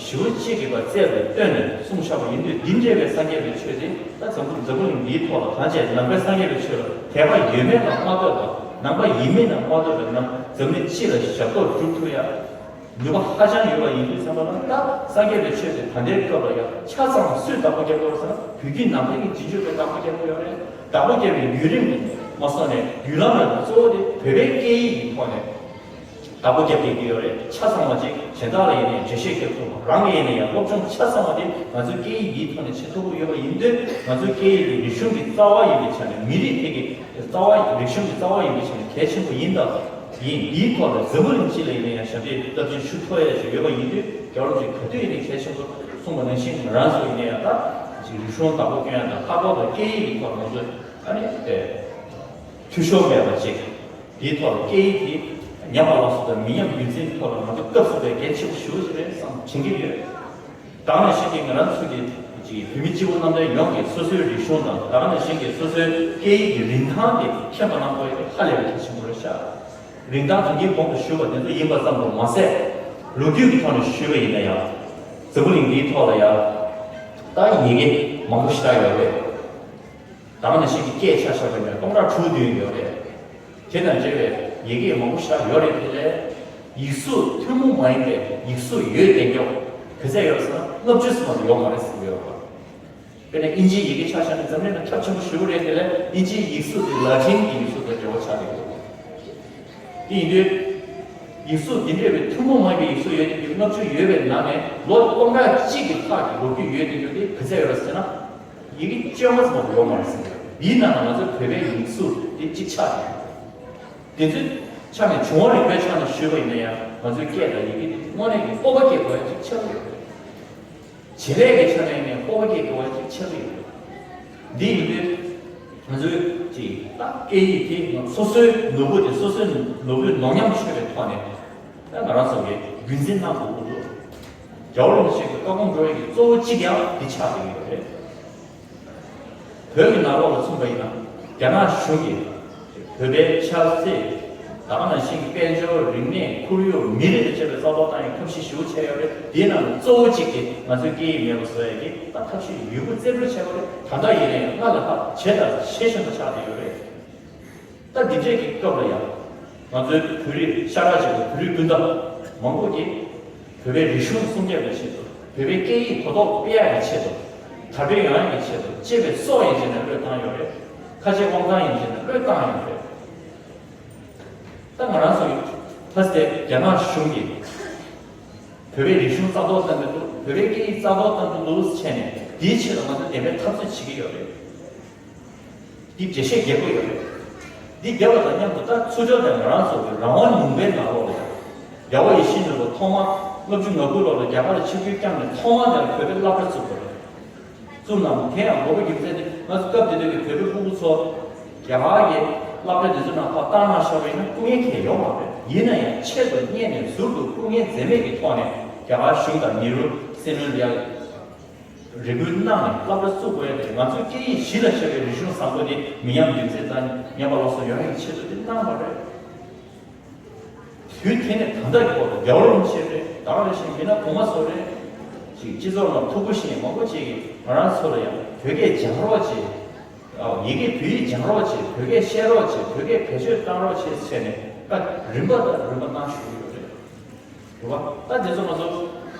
ཞེ་པོ་ཅིག་གི་བར་རྩལ་ལ་བཏོན་ནས་གསུངས་བཞག་པ་ཡིན་དུས། འདི་འདྲ་བའི་སངས་རྒྱས་པའི་ཆོས་དེ་ད་འཛམ་བུ་འཛམ་བུ་གླིང་འདིའི་ཐོག་ལ་གང་བྱས་ནང་པའི་སངས་རྒྱས་པའི་ཆོས་ལ་དད་པ་ཡོད་མེད་ལ་མ་ལྟོས་པར། ནང་པ་ཡིན་མིན་ལ་མ་ལྟོས་པར་ནང་འཛམ་གླིང་སྤྱི་ལ་ཞབས་ཏོག་སྒྲུབ་ཐུབ་ཡག་ནུས་པ་ཧ་ཅང་ཡོད་པ་ཡིན་དུས་ཙམ་པ་ལ། ད་སངས་རྒྱས་པའི་ཆོས་དེ་ད་ལྟའི་སྐབས་ལ་ཡང་ཆ་ཚང་སུས་བདག་པོ་རྒྱབ་ཡོད་ཟེར་ན། བོད་བརྒྱུད་ནང་བསྟན་གྱི་རྗེས་འཇུག་པས་བདག་པོ་རྒྱབ་ཡོད་རེད། བདག་པོ་རྒྱབ་པའི་བརྒྱུད་རིམ་མ་སོང་ནས་བརྒྱུད་ལམ་ལ་གཙོ་བོ་དེ་བོད་པའི་སྐད་ཡིག་གི་ཐོག་ནས་བདག་པོ་རྒྱབ་བསྡད་ཀྱི་ཡོད་རེད། ཆ་ཚང་བ་ཅིག་གཞན་དག་ལ་ཡིན་ནའི་འགྲེལ་བཤད་རྒྱབ་ཐུབ་པ། རང་གིས་ཡིན་ནའི་ཡང་སློབ་སྦྱོང་ཆ་ཚང་བ་དེ་ང་ཚོའི་སྐད་ཡིག་འདིའི་ཐོག་ནས་བྱེད་ཐུབ་ཀྱི་ཡོད་པ་ཡིན་དུས། ང་ཚོའི་སྐད་ཡིག་དེ་རིག་གཞུང་གི་རྩ་བ་ཡིན་པའི་ཆ་ནས། མི་རིགས་དེ་གི་རྩ་བ། རིག་གཞུང་གི་རྩ་བ་ཡིན་པའི་ཆ་ནས་གལ་ཆེན་པོ་ཡིན་སྟབས་ཡིན། འདིའི་ཐོག་ལ་འཛམ་བུ་གླིང་སྤྱི་ལ་ཡིན་ན་ཡང་ཞབས་འདེགས་རླབས་ཆེན་ཞུ་ཐུབ་ཡ་ཞིག་ཡོད་པ་ཡིན་དུས། རྒྱལ་བ་རིན་པོ་ཆེས་ག་དུས་ཡིན་ནའི་གལ་ཆེན་པོ་གསུངས་པ་ནང་བཞིན། ང་རང་ཚོ་ཡིན་ན་ཡང་ད་ཅིག་རིག་གཞུང་བདག་པོ་སྐྱོན་ཡ་དང་། ལྷག་པར་དུ་སྐད་ཡིག་གི་ཐོག་ང་ཚོ་ཨ་ནི་དེ་འཐུས་ཤོར་མེད་པ་ཅིག་འདིའི་ཐོག་ལ་སྐད་ཡིག་དེ་ཉམས་པ་སླར་གསོ་དང་མི་ཉམས་རྒྱུན་འཛིན་ཐོག་ལ་ང་ཚོ་སྐབས་སུ་བབས་གལ་ཆེན་པོ་ཞེ་པོ་ཅིག་རེད་བསམ་དྲན་གྱི་ཡོད། ད་ག་ནང་བཞིན་གྱི་ང་རང་ཚོ་གི་ཅིག་བོད་མི་སྤྱི་བོ་གནམ་བསྟན་ཡོངས་ཀྱི་སོ་སོའི་རིག་གཞུང་དང་། ད་ག་ནང་བཞིན་གྱི་སོ་སོའི་སྐད་ཡིག་གི་རིན་ཐང་དེ་མཁྱེན་པ་གནང་དགོས་ཡ་དེ་ཧ་ལས་པའི་གལ་ཆེན་པོ་རེད་ཤག་རིན་ཐང་དོན་གྱི་གོང་དུ་ཞུས་པ་དེ་ཚོ་ཡིན་པ་ཙམ་དུ་མ་ཟད། ལོ་རྒྱུས་ཀྱི་ཐོག་ནས་ཞུས་པ་ཡིན་ན་ཡང་། འཛམ་བུ་གླིང་འདིའི་ཐོག་ལ་ཡང་ད་ཡི་གེ་མང་པོ་ཞེ་དྲག་ཡོད་རེད། ད་ག་ནང་བཞིན་གྱི་སྐད་ཆ་བཞག་པ་ཡིན་ན་སྟོང་ཕྲག་དྲུག་བདུན་ཡོད་རེད། དེ་དང་འབྲེལ་བའི་ཡི་གེ་མང་པོ་ཞེ་དྲག་ཡོད་རེད། དེ་ལས་ཡིག་གཟུགས་ཐུན་མོང་མ་ཡིན་པའི་ཡིག་གཟུགས་འོད་ལྡན་རྒྱུ་ག་ཚད་ཡོད་ཟེར་ན་ལྔ་བཅུ་ཙམ་མ་གཏོགས་ཡོད་མ་རེད་ཟེར་གྱི་ཡོད་པ། དཔེར་ན་དབྱིན་ཇིའི་ཡི་གེ་ཆ་བཞག་ན་འཛམ་གླིང་ལ་ཁྱབ་ཆེན་པོ་ཞེ་པོ་རེད། དེ་ལས་དབྱིན་ཇིའི་ཡིག་གཟུགས་དེ་ལ་ཏིན་གྱི་ཡིག་གཟུགས་དང་འདྲ་བོ་ཆགས་བསྡད་ཡོད། དེ་ཡིན་དུས་ཡིག་གཟུགས་འདི་འདྲ་བའི་ཐུན་མོང་མ་ཡིན་པའི་ཡིག་གཟུགས་ཡོད་དེ། ལྔ་བཅུ་ཡོད་པའི་ནང་ནས་ལོ་སྟོང་ཕྲག་གཅིག་གི་ལྷག་གི་ལོ་རྒྱུས་ཡོད་དེ། འདི་ག་ཚད་ཡོད་རེད་ཟེར་ན། ཡི་གེ་བཅོ་ལྔ་ཙམ་མ་ཡོད་མ་རེད་ཟེར་གྱི་ཡོད། འདིའི་ནང་ན་ང་ཚོའི་བོད་པའི་ཡིག་གཟུགས་དེ་གཅིག་ཆགས་ཡོད། དེ་ཚོའི་ཆ་ནས་བྱུང་བ་རིག་པའི་ཆ་ནས་ཞུས་པ་ཡིན་ན་ཡང་། ང་ཚོའི་སྐད་དང་ཡི་གེ་དེ་དངོས་གནས་ཀྱི་སྤོབས་པ་སྐྱེ་དགོས་ཡ་གཅིག་ཆེན་པོ་ཡོད་རེད། བྱེད་ལས་ཀྱི་ཆ་ནས་ནི་སྤོབས་པ་སྐྱེ་དགོས་པ་ཅིག་ཆགས་ཀྱི་ཡོད། འདི་ཡིན་དུས་ང་ཚོའི་ཅིག་ད་སྐད་ཡིག་དེ་སོ་སོའི་ནོར་བུ་དེ། སོ་སོའི་ནོར་བུའི་ནོར་ཉམས་ཆོད་པའི་ཐོག་ནས་ད་ང་རང་ཚོ་གིས་རྒྱུན་འཛིན་གནང་དགོས་ཀྱི་འདུག་རྒྱལ་བ་རིན་པོ་ཆེ་གི་བཀའ་དགོངས་འགྲོ་ཡ་གི་གཙོ་བོ་གཅིག་ཡང་འདི་ཆགས་བསྡད་ཀྱི་ཡོད་རེད། བོད་ཀྱི་ནང་ལོགས་ལ་མཚོན་པ་ཡིན་ན། རྒྱ་ནག་གཞུང་གིས་བོད་པའི་ཆབ་སྲིད། ད་ག་ནང་བཞིན་གྱི་དཔལ་འབྱོར། རིག་གནས། ཁོར་ཡུག། མི་རིགས་དང་བཅས་པའི་རྩ་གཏོར་བཏང་ཡའི་ཐབས་ཤེས་ཞེ་པོ་བྱས་ཡོད་རེད། དེའི་ནང་ནས་གཙོ་བོ་གཅིག་དེ་ང་ཚོའི་སྐད་ཡིག་མེད་པ་བཟོ་ཡ་གི་ད་ཐབས་ཤེས་ཡོད་རྒུ་རྩལ་སྤྲུགས་བྱས་པ་རེད། ད་ལྟ་ཡིན་ན་ཡང་སྔར་ལས་ལྷག་ཇེ་དང་ཇེ་ཞན་པ་ཆགས་བསྡད་ཡོད་རེད། ད་འདི་འདྲས་ཀྱི་སྐབས་ལ་ཡང་ང་ཚོའི་བོད་རིགས་ཤ་ཁྲག་གཅིག་པའི་བོད་རིགས་སྤུན་ཟླ་མང་པོ་གིས་བོད་པའི་རིག་གཞུང་སྲུང་སྐྱོབ་ཀྱི་ཆེད་དུ། བོད་པའི་སྐད་ཡིག་གོ་རྟོགས་སྤེལ་ཡག་གི་ཆེད་དུ། དར་སྤེལ་ཡོང་ཡག་གི་ཆེད་དུ། གཅེས་པའི་སྲོག་ཡིན་བྱས་ནས་བློས་བཏང་ཡོད་རེད། ཁ་རྗེ་དབང་ཐང་ཡིན་བྱས་ནས་བློས་བཏང་ཡོད་རེད། ད་ང་རང་ཚོ་ཡིས་ལྷ་སའི་རྒྱ་ནག་གཞུང་གིས་བོད་པའི་རིག་གཞུང་རྩ་གཏོར་བཏང་གི་འདུག་བོད་པའི་སྐད་ཡིག་རྩ་གཏོར་བཏང་གི་འདུག་བྱས་ནས། དེའི་ཆེད་དུ་ང་ཚོ་བདེན་པའི་འཐབ་རྩོད་བྱེད་ཀྱི་ཡོད་རེད། འདི་འགྲེལ་བཤད་རྒྱག་དགོས་ཡོད་རེད། འདི་རྒྱབ་པ་དང་མཉམ་དུ་ད་ཚུར་ཕྱོགས་དེ་ང་རང་ཚོ་གི་རང་དབང་ལུང་པའི་ནང་ལོགས་ལ་ཡང་། རྒྱལ་བ་ཡིད་བཞིན་ནོར་བུ་ཐོག་མ་ལྔ་བཅུ་ང་དགུ་ལོ་ལ་རྒྱ་གར་ལ་ཆིབས་བསྒྱུར་བསྐྱངས་ནས་ཐོག་མ་དེ་ལ་བོད་པའི་སློབ་གྲྭ་བཙུགས་པ་རེད། བཙུགས་གནང་། དེ་ཡང་འགོ་པ་རྒྱུ་མཚན་དེ། ང་ཚོ་སྐབས་དེ་དུས་ཀྱི་བོད་པའི་སྤུ་གུ་ཚོ་རྒྱ་གར་གྱི་སློབ་གྲྭ་དེ་ཚོ་ནང་ཕར་བཏང་གནང་བཞག་པ་ཡིན་ན་སྐུ་ངལ་གང་ཡང་ཡོད་མ་རེད། ཡིན་ན་ཡང་ཆེད་དུ་གཉེར་ནས་ཟུར་དུ་སྐུ་ངལ་འཛེམས་མེད་ཀྱི་ཐོག་ནས་རྒྱ་གར་གཞུང་དང་ནེ་རུ་སྲིད་བློན་ལ་ཡ་རེ་སྐུལ་གནང་ནས་སློབ་གྲྭ་བཙུགས་དགོས་ཡ་དེ། ང་ཚོའི་སྐད་ཡིག་གཞི་ལ་བཞག་པའི་རིག་གཞུང་བཟང་པོ་དེ་མི་ཉམས་རྒྱུན་འཛིན་དང་ཉམས་པ་སླར་གསོ་ཡོང་ཡག་གི་ཆེད་དུ་དེ་གནང་བ་རེད། དུས་དེ་ནས་ད་ལྟ་གི་བར་དུ་རྒྱལ་བ་རིན་པོ་ཆེ་རེད། ད་ག་ནང་བཞིན་མི་སྣ་གོང་མ་ཚོ་རེད། ཅིག་སྤྱི་ཚོགས་ནང་ཕྲུ་གུ་ཤེས་མང་པོ་ཅིག་གིས་ང་རང་ཚོ་ལ་ཡང་བོད་སྐད་སྦྱང་རོགས་བྱེད། ཨའོ། ཡི་གེ་བོད་ཡིག་སྦྱང་རོགས་བྱེད། བོད་སྐད་བཤད་རོགས་བྱེད། བོད་སྐད་བེད་སྤྱོད་བཏང་རོགས་བྱེད་ཟེར་ནས་བཀའ་རིམ་པ་དང་རིམ་པ་གནང་བཞིན་ཡོད་རེད། རེད་བ། ད་དེ་ཚོ་ང་ཚོ་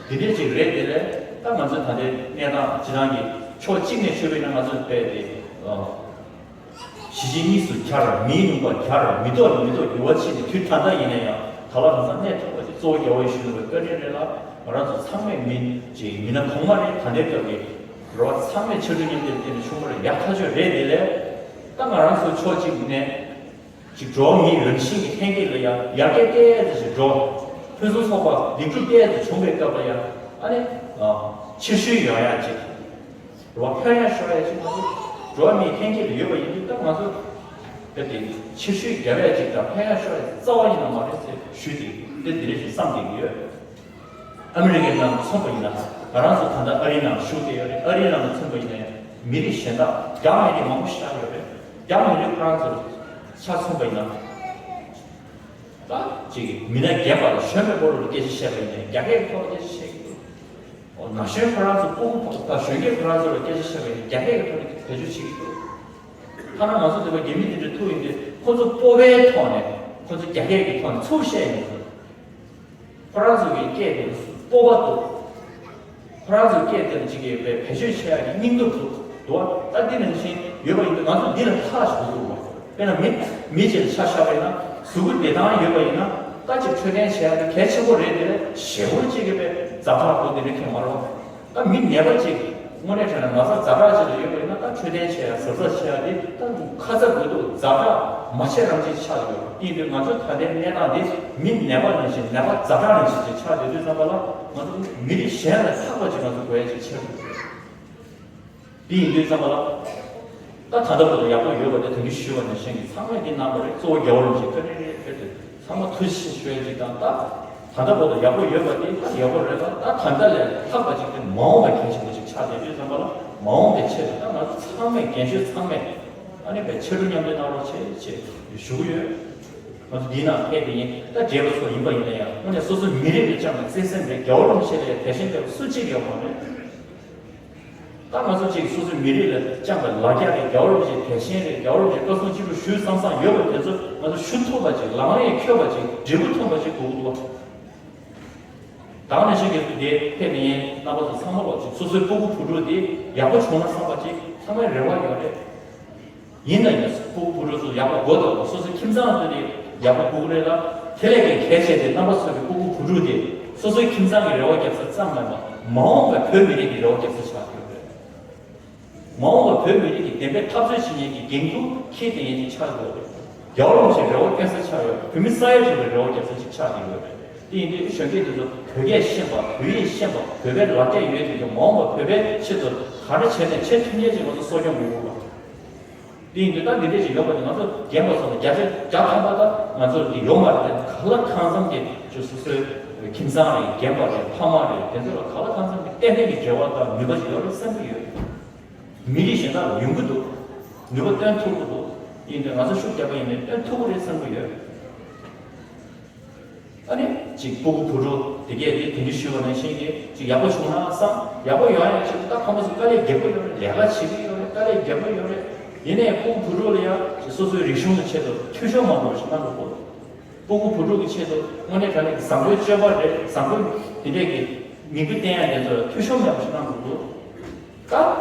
འདི་འདྲས་ཅིག་རེད། དེ་ལས་ད་ང་ཚོའི་ད་ལྟའི་གནས་སྟངས་སྤྱིར་བཏང་གི་ཕྱོགས་གཅིག་ནས་ཞུས་པ་ཡིན་ན། ང་ཚོའི་དཔེ་དེ་ཨ་གཞིས་བྱེས་གཉིས་སུ་གྱར། མིའི་ལུང་པར་གྱར། མི་ཐོག་ལ་མི་ཐོག་འགྱུར་བ་ཕྱིན་ནས་དུས་ད་ལྟ་ཡིན་ན་ཡང་ག་ལ་གང་འཚམ་གནས་ཐུབ་པ་ཞིག། གཙོ་བོ་རྒྱལ་བ་ཡིད་བཞིན་ནོར་བུའི་བཀའ་དྲིན་རེད་ལ། ང་རང་ཚོ་ཚང་མས་མི་ཅིག་མི་སྣ་གོང་མ་རེད། ད་ལྟའི་སྐབས་ཀྱི་རེད་བ། ཚང་མས་ཕྱར་གྲུ་མཉམ་འདེགས་བརྟེན་ནས་བྱུང་བ་རེད། ཡག་ཐག་ཆོད་རེད། དེ་ལས་ད་ང་རང་ཚོ་ཕྱོགས་གཅིག་ནས་ཅིག་འགྲོ་བ་མིའི་རང་བཞིན་གྱི་ལྷན་སྐྱེས་ལ་ཡང་ཡར་རྒྱས་ཏོག་ཙམ་ཞིག་འགྲོ། ཕུན་སུམ་ཚོགས་པ་ལེགས་གྲུབ་ཏོག་ཙམ་བྱུང་བའི་སྐབས་ལ་ཡང་ཨ་ནི་ཨ་ཕྱིར་བཤོལ་ཡོང་ཡག་ཅིག་རེད་བ། ལྷོད་ཡངས་ཤོར་ཡག་ཅིག་ང་ཚོ་འགྲོ་བ་མིའི་ལྷན་སྐྱེས་ལ་ཡོད་པ་ཡིན་དུས། ད་ང་ཚོ་རྦད་དེ་ཕྱིར་བཤོལ་རྒྱབ་ཡག་ཅིག་དང་ལྷོད་ཡངས་ཤོར་ཡག་རྩ་བ་ཡིན་ན་མ་རེད་ཟེར་ཞུས་ཏེ། དེ་འདི་འདྲ་ཞིག་བསམ་བསྡད་ཀྱི་ཡོད། ཨ་མི་རི་ཀའི་ནང་མཚོན་པ་ཡིན་ན། ང་རང་ཚོ་ད་ལྟ་ཨ་རིའི་ནང་བཞུགས་བསྡད་ཡོད་རེད། ཨ་རིའི་ནང་མཚོན་པ་ཡིན་ན་ཡང་ མི་རིགས་གཞན་དག་རྒྱ་མི་རིགས་མང་པོ་ཞིག་ཡོད་རེད། རྒྱ་མི་རིགས་ཁོ་རང་ཚོ་ཆ་མཚོན་པ་ཡིན་ན། ད་ཅིག་མི་སྣ་རྒན་པ་ལ་གཞོན་པའི་སྐོར་ལ་སྐད་ཆ་བཤད་པ་ཡིན་ན་རྒྱ་སྐད་ཀྱི་ཐོག་ལ་སྐད་ཆ་བཤད་ཀྱི་འདུག་ཨོ་ན་གཞོན་ཁོ་རང་ཚོ་སྤུ་གུ་ཕ་གཞོན་སྐྱེས་ཁོ་རང་ཚོ་ལ་སྐད་ཆ་བཤད་པ་ཡིན་ན་རྒྱ་སྐད་ཀྱི་ཐོག་ནས་བེད་སྤྱོད་བྱེད་ཀྱི་འདུག་ཐ་ན་ང་ཚོ་འདི་པ་རྒྱ་མི་འདི་འདྲ་ཐུག་ཡིན་ཏེ་ཁོ་ཚོ་སྤོབས་པའི་ཐོག་ནས་ཁོ་ཚོ་རྒྱ་སྐད་ཀྱི་ཐོག་ནས་ཚུར་བཤད་ཡིན་འདུག་ཁོ་རང་ཚོ་གི་སྐད་དེ་སྤོབས་པ་འདུག་ཁོ་རང་ཚོའི་སྐད་དེ་ལ་ཅིག་གིས་བེད་སྤྱོད་བྱེད་ཡག་གི་སྙིང་སྟོབས་འདུག་འདུག་བ། ད་འདི་ནང་བཞིན་ཡོད་པ་ཡིན་དུས་ང་ཚོ་འདི་ལ་ལྷག་ཞིག་འདུག་བ། དཔེར་ན་མི་མི་གཅིག་ལ་ཆ་བཞག་པ་ཡིན་ན་གཟུགས་པོ་བདེ་ཐང་ཡོད་པ་ཡིན་ན་ད་ཅིག་འཕྲོད་བསྟེན་བྱེད་ཡག་གི་གལ་ཆེན་པོ་རེད། དེ་ལས་ཞེ་པོ་ཅིག་གིས་བེད་ཛ་དྲག་འདུག་དེ་འདྲ་ཁྱོན་མ་རེད་བ། ད་མི་ནད་པ་ཅིག་དངོས་གནས་དྲང་གནས་ན་ཚ་ཛ་དྲག་ཅིག་ལ་ཡོད་པ་ཡིན་ན་ད་འཕྲོད་བསྟེན་བྱེད་ཡག་གཟབ་གཟབ་བྱེད་ཡག་དེ་ད་ཁ་ཚ་དགོས་འདུག་ཛ་དྲག་མ་བྱེད་རང་བྱེད་ཆགས་ཡོད། དེ་ཡིན་དུས་ང་ཚོའི་ད་ལྟའི་གནས་སྟངས་དེ་མི་ནད་པ་ནང་བཞིན་ནད་པ་ཛ་དྲག་ནང་བཞིན་ཅིག་ཆགས་ཡོད་དུས་ཙམ་པ་ལ་ང་ཚོ་མི་རིགས་གཞན་ལས་ལྷག་པ་ཅིག་ང་ཚོ་དགོས་ཡ་ཅིག་ཆགས་ཡོད། དེ་ཡིན་དུས་ཙམ་པ་ལ་ད་ད་ལྟ་བར་དུ་ཡག་པོ་ཡོད་པ་དེ་དོན་གྱིས་ཞུས་པ་ནང་བཞིན་གྱི་ཚང་མས་འདི་གནང་བ་རེད། གཙོ་བོ་རྒྱལ་བ་རིན་པོ་ཆེ་དཔེ་རེད་རེད་དཔེ་དེ་ཚང་མ་ཐུགས་རྗེ་ཆེ་ཞུ་ཡ་ཅིག་དང་། ད་ད་ལྟ་བར་དུ་ཡག་པོ་ཡོད་པ་དེ་ད་ཡག་པོ་རེད་ལ། ད་ད་ལྟ་ལས་ལྷག་པ་ཅིག་དེ་མ་འོངས་པ་གལ་ཆེན་པོ་ཅིག་ཆགས་བསྡད་དུས་ཙམ་པ་ལ་མ་འོངས་པའི་ཆེད་དུ་ད་ང་ཚོ་ཚང་མས་རྒན་གཞོན་ཚང་མས་ཨ་ནི་བའི་ཕྱི་དྲོ་མཉམ་འབྲེལ་གནང་རོགས་བྱེད་ཅེས་ཞུ་གི་ཡོད། ང་ཚོ་འདིའི་ནང་ཕེབས་པ་ཡིན། ད་བགྲེས་པ་ཚོ་ཡིན་པ་ཡིན་ན་ཡང་དངོས་གནས་སོ་སོའི་མི་རིགས་ལ་བཅངས་པའི་བརྩེ་སེམས་རེད། རྒྱལ་བ་རིན་པོ་ཆེ་ལས་དད་ཞེན་ལྡན་པ་སུ་གཅིག་ཡོད་མ་རེད། ད་ང་ཚོ་གཅིག་སོ་སོའི་མི་རིགས་ལ་བཅངས་པའི་ལ་རྒྱ་རེད། རྒྱལ་བ་རིན་པོ་ཆེའི་དད་ཞེན་རེད། རྒྱལ་བ་རིན་པོ་ཆེའི་བཀའ་གསུང་སྤྱི་སྒྲོག་ཞུས་བསམ་བསམ་ཡོད་པ་དེ་ཚོ་ང་ཚོ་ཞུ་ཐུབ་པ་ཅིག་ལག་ལེན་འཁྱོལ་བ་ཅིག་འབྲས་བུ་ཐོན་པ་ཅིག་དགོས་ཀྱི་འདུག་ད་ག་ནང་བཞིན་གྱི་དེ་ཕེབས་པའི་རྣམ་པ་ཚོ་ཚང་མ་ལོག་ཅིག་སོ་སོའི་སྤུ་གུ་བུ་ཕྲུག་དེ་ཡག་པོ་བྱུང་ན་བསམ་པ་ཅིག་ཚང་མའི་རེ་བ་ཡོད་རེད། ཡིན་ན་ཡང་སྤུ་གུ་བུ་ཕྲུག་ཚོ་ཡག་པོ་དགོས་དང་། སོ་སོའི་ཁྱིམ་ཚང་དེ་ཡག་པོ་དགོས་ཀྱི་རེད་ལ། དེ་ལས་ཀྱང་གལ་ཆེ་དེ་རྣམ་པ་ཚོ་གི་སྤུ་གུ་བུ་ཕྲུག་དེ་སོ་སོའི་ཁྱིམ་ཚང་གི་རེ་བ་རྒྱབ་ས་ཙམ་མིན་པར་མ་འོངས་པའི་བོད་མི་རིགས་ཀྱི་རེ་བ་རྒྱབ་ས་ཆགས་ཡོད་རེད། མ་འོངས་པ་བོད་མི་རིགས་ཀྱི་བདེན་པའི་འཐབ་རྩོད་བྱེད་མཁན་གྱི་འགན་འཁུར་འཁྱེར་བསྡད་མཁན་ཅིག་ཆགས་ཡོད་རེད། རྒྱལ་བ་རིན་པོ་ཆེའི་རེ་བ་བསྐྱོན་ས་ཆགས་ཡོད། བོད་མི་ས་ཡ་དྲུག་པའི་རེ་བ་རྒྱབ་ས་ཅིག་ཆགས་བསྡད་ཡོད་རེད། དེ་ཡིན་དུས་གཞོན་སྐྱེས་དེ་ཚོ་བོད་སྐད་ཤེས་པ། བོད་ཡིག་ཤེས་པ། བོད་པའི་ལ་རྒྱ་ཡོད་དེ་ཚོ་མ་འོངས་པ་བོད་པའི་ཆེད་དུ་ག་རེ་བྱས་ནས་བྱེད་ཐུབ་མཁན་ཅིག་ང་ཚོ་གསོ་སྐྱོང་དགོས་ཀྱི་ཡོད་རེད། དེ་ཡིན་དུས་ད་འདི་འདྲས་ཅིག་ཡོད་པ་དེ་ང་ཚོ་རྒན་པ་ཚོ་ལ་བརྒྱ་ཆ་བརྒྱ་ཐམ་པ་ད་ང་ཚོར་འདི་ཡོད་མ་རེད། གང་ལ་གང་འཚམ་གྱི་ཅིག་སོ་སོའི་ཁྱིམ་ཚང་རེད། རྒན་པ་རེད། ཕ་མ་རེད། དེ་ཚོ་ལ་གང་ལ་གང་འཚམ་གྱི་ཏན་ཏན་གྱི་འབྲེལ་བ་དང་ནུས་པ་ཅིག་ཡོད་རེད་བསམ་གྱི་ཡོད། མི་རིགས་གཞན་དག་ལ་ཡོང་གི་འདུག་ནུས་པ་བཏོན་ཐུབ་ཀྱི་འདུག་ཡིན་དུས་ང་ཚོ་ཤུགས་རྒྱབ་པ་ཡིན་ནའི་བཏོན་ཐུབ་ཀྱི་རེད་བསམ་གྱི་ཡོད། ཨ་ནི་ཅིག་སྤུ་གུ་བུ་ཕྲུག་དེ་གས་དེ་དེ་འདྲ་ཞུས་པ་ནང་བཞིན་གྱི་ཅིག་ཡག་པོ་བྱུང་ན་བསམ། ཡག་པོ་ཡོང་ཡ་ཅིག་ད་ཕ་མ་ཚོ་དཀའ་ལས་རྒྱག་གི་ཡོད་རེད། ལས་ཀ་བྱེད་ཀྱི་ཡོད་རེད། དཀའ་ལས་རྒྱག་གི་ཡོད་རེད། ཡིན་ནའི་སྤུ་གུ་བུ་ཕྲུག་ལ་ཡ་ཅིག་སོ་སོའི་རིག་གཞུང་གི་ཆེད་དུ་འཐུས་ཤོར་མ་འགྲོ་བ་ཞིག་གནང་དགོས། སྤུ་གུ་བུ་ཕྲུག་གི་ཆེད་དུ་དངོས་གནས་དྲང་གནས་ཀྱི་བཟང་པོའི་སྤྱོད་པ་རེད། བཟང་པོའི་དེ་འདྲས་ཀྱི་མིང་དོན་བསྟན་ཡ་དེ་ཚོ་ལ་འཐུས་ཤོར་མེད་པ་ཞིག་གནང་དགོས་འདུག་ད་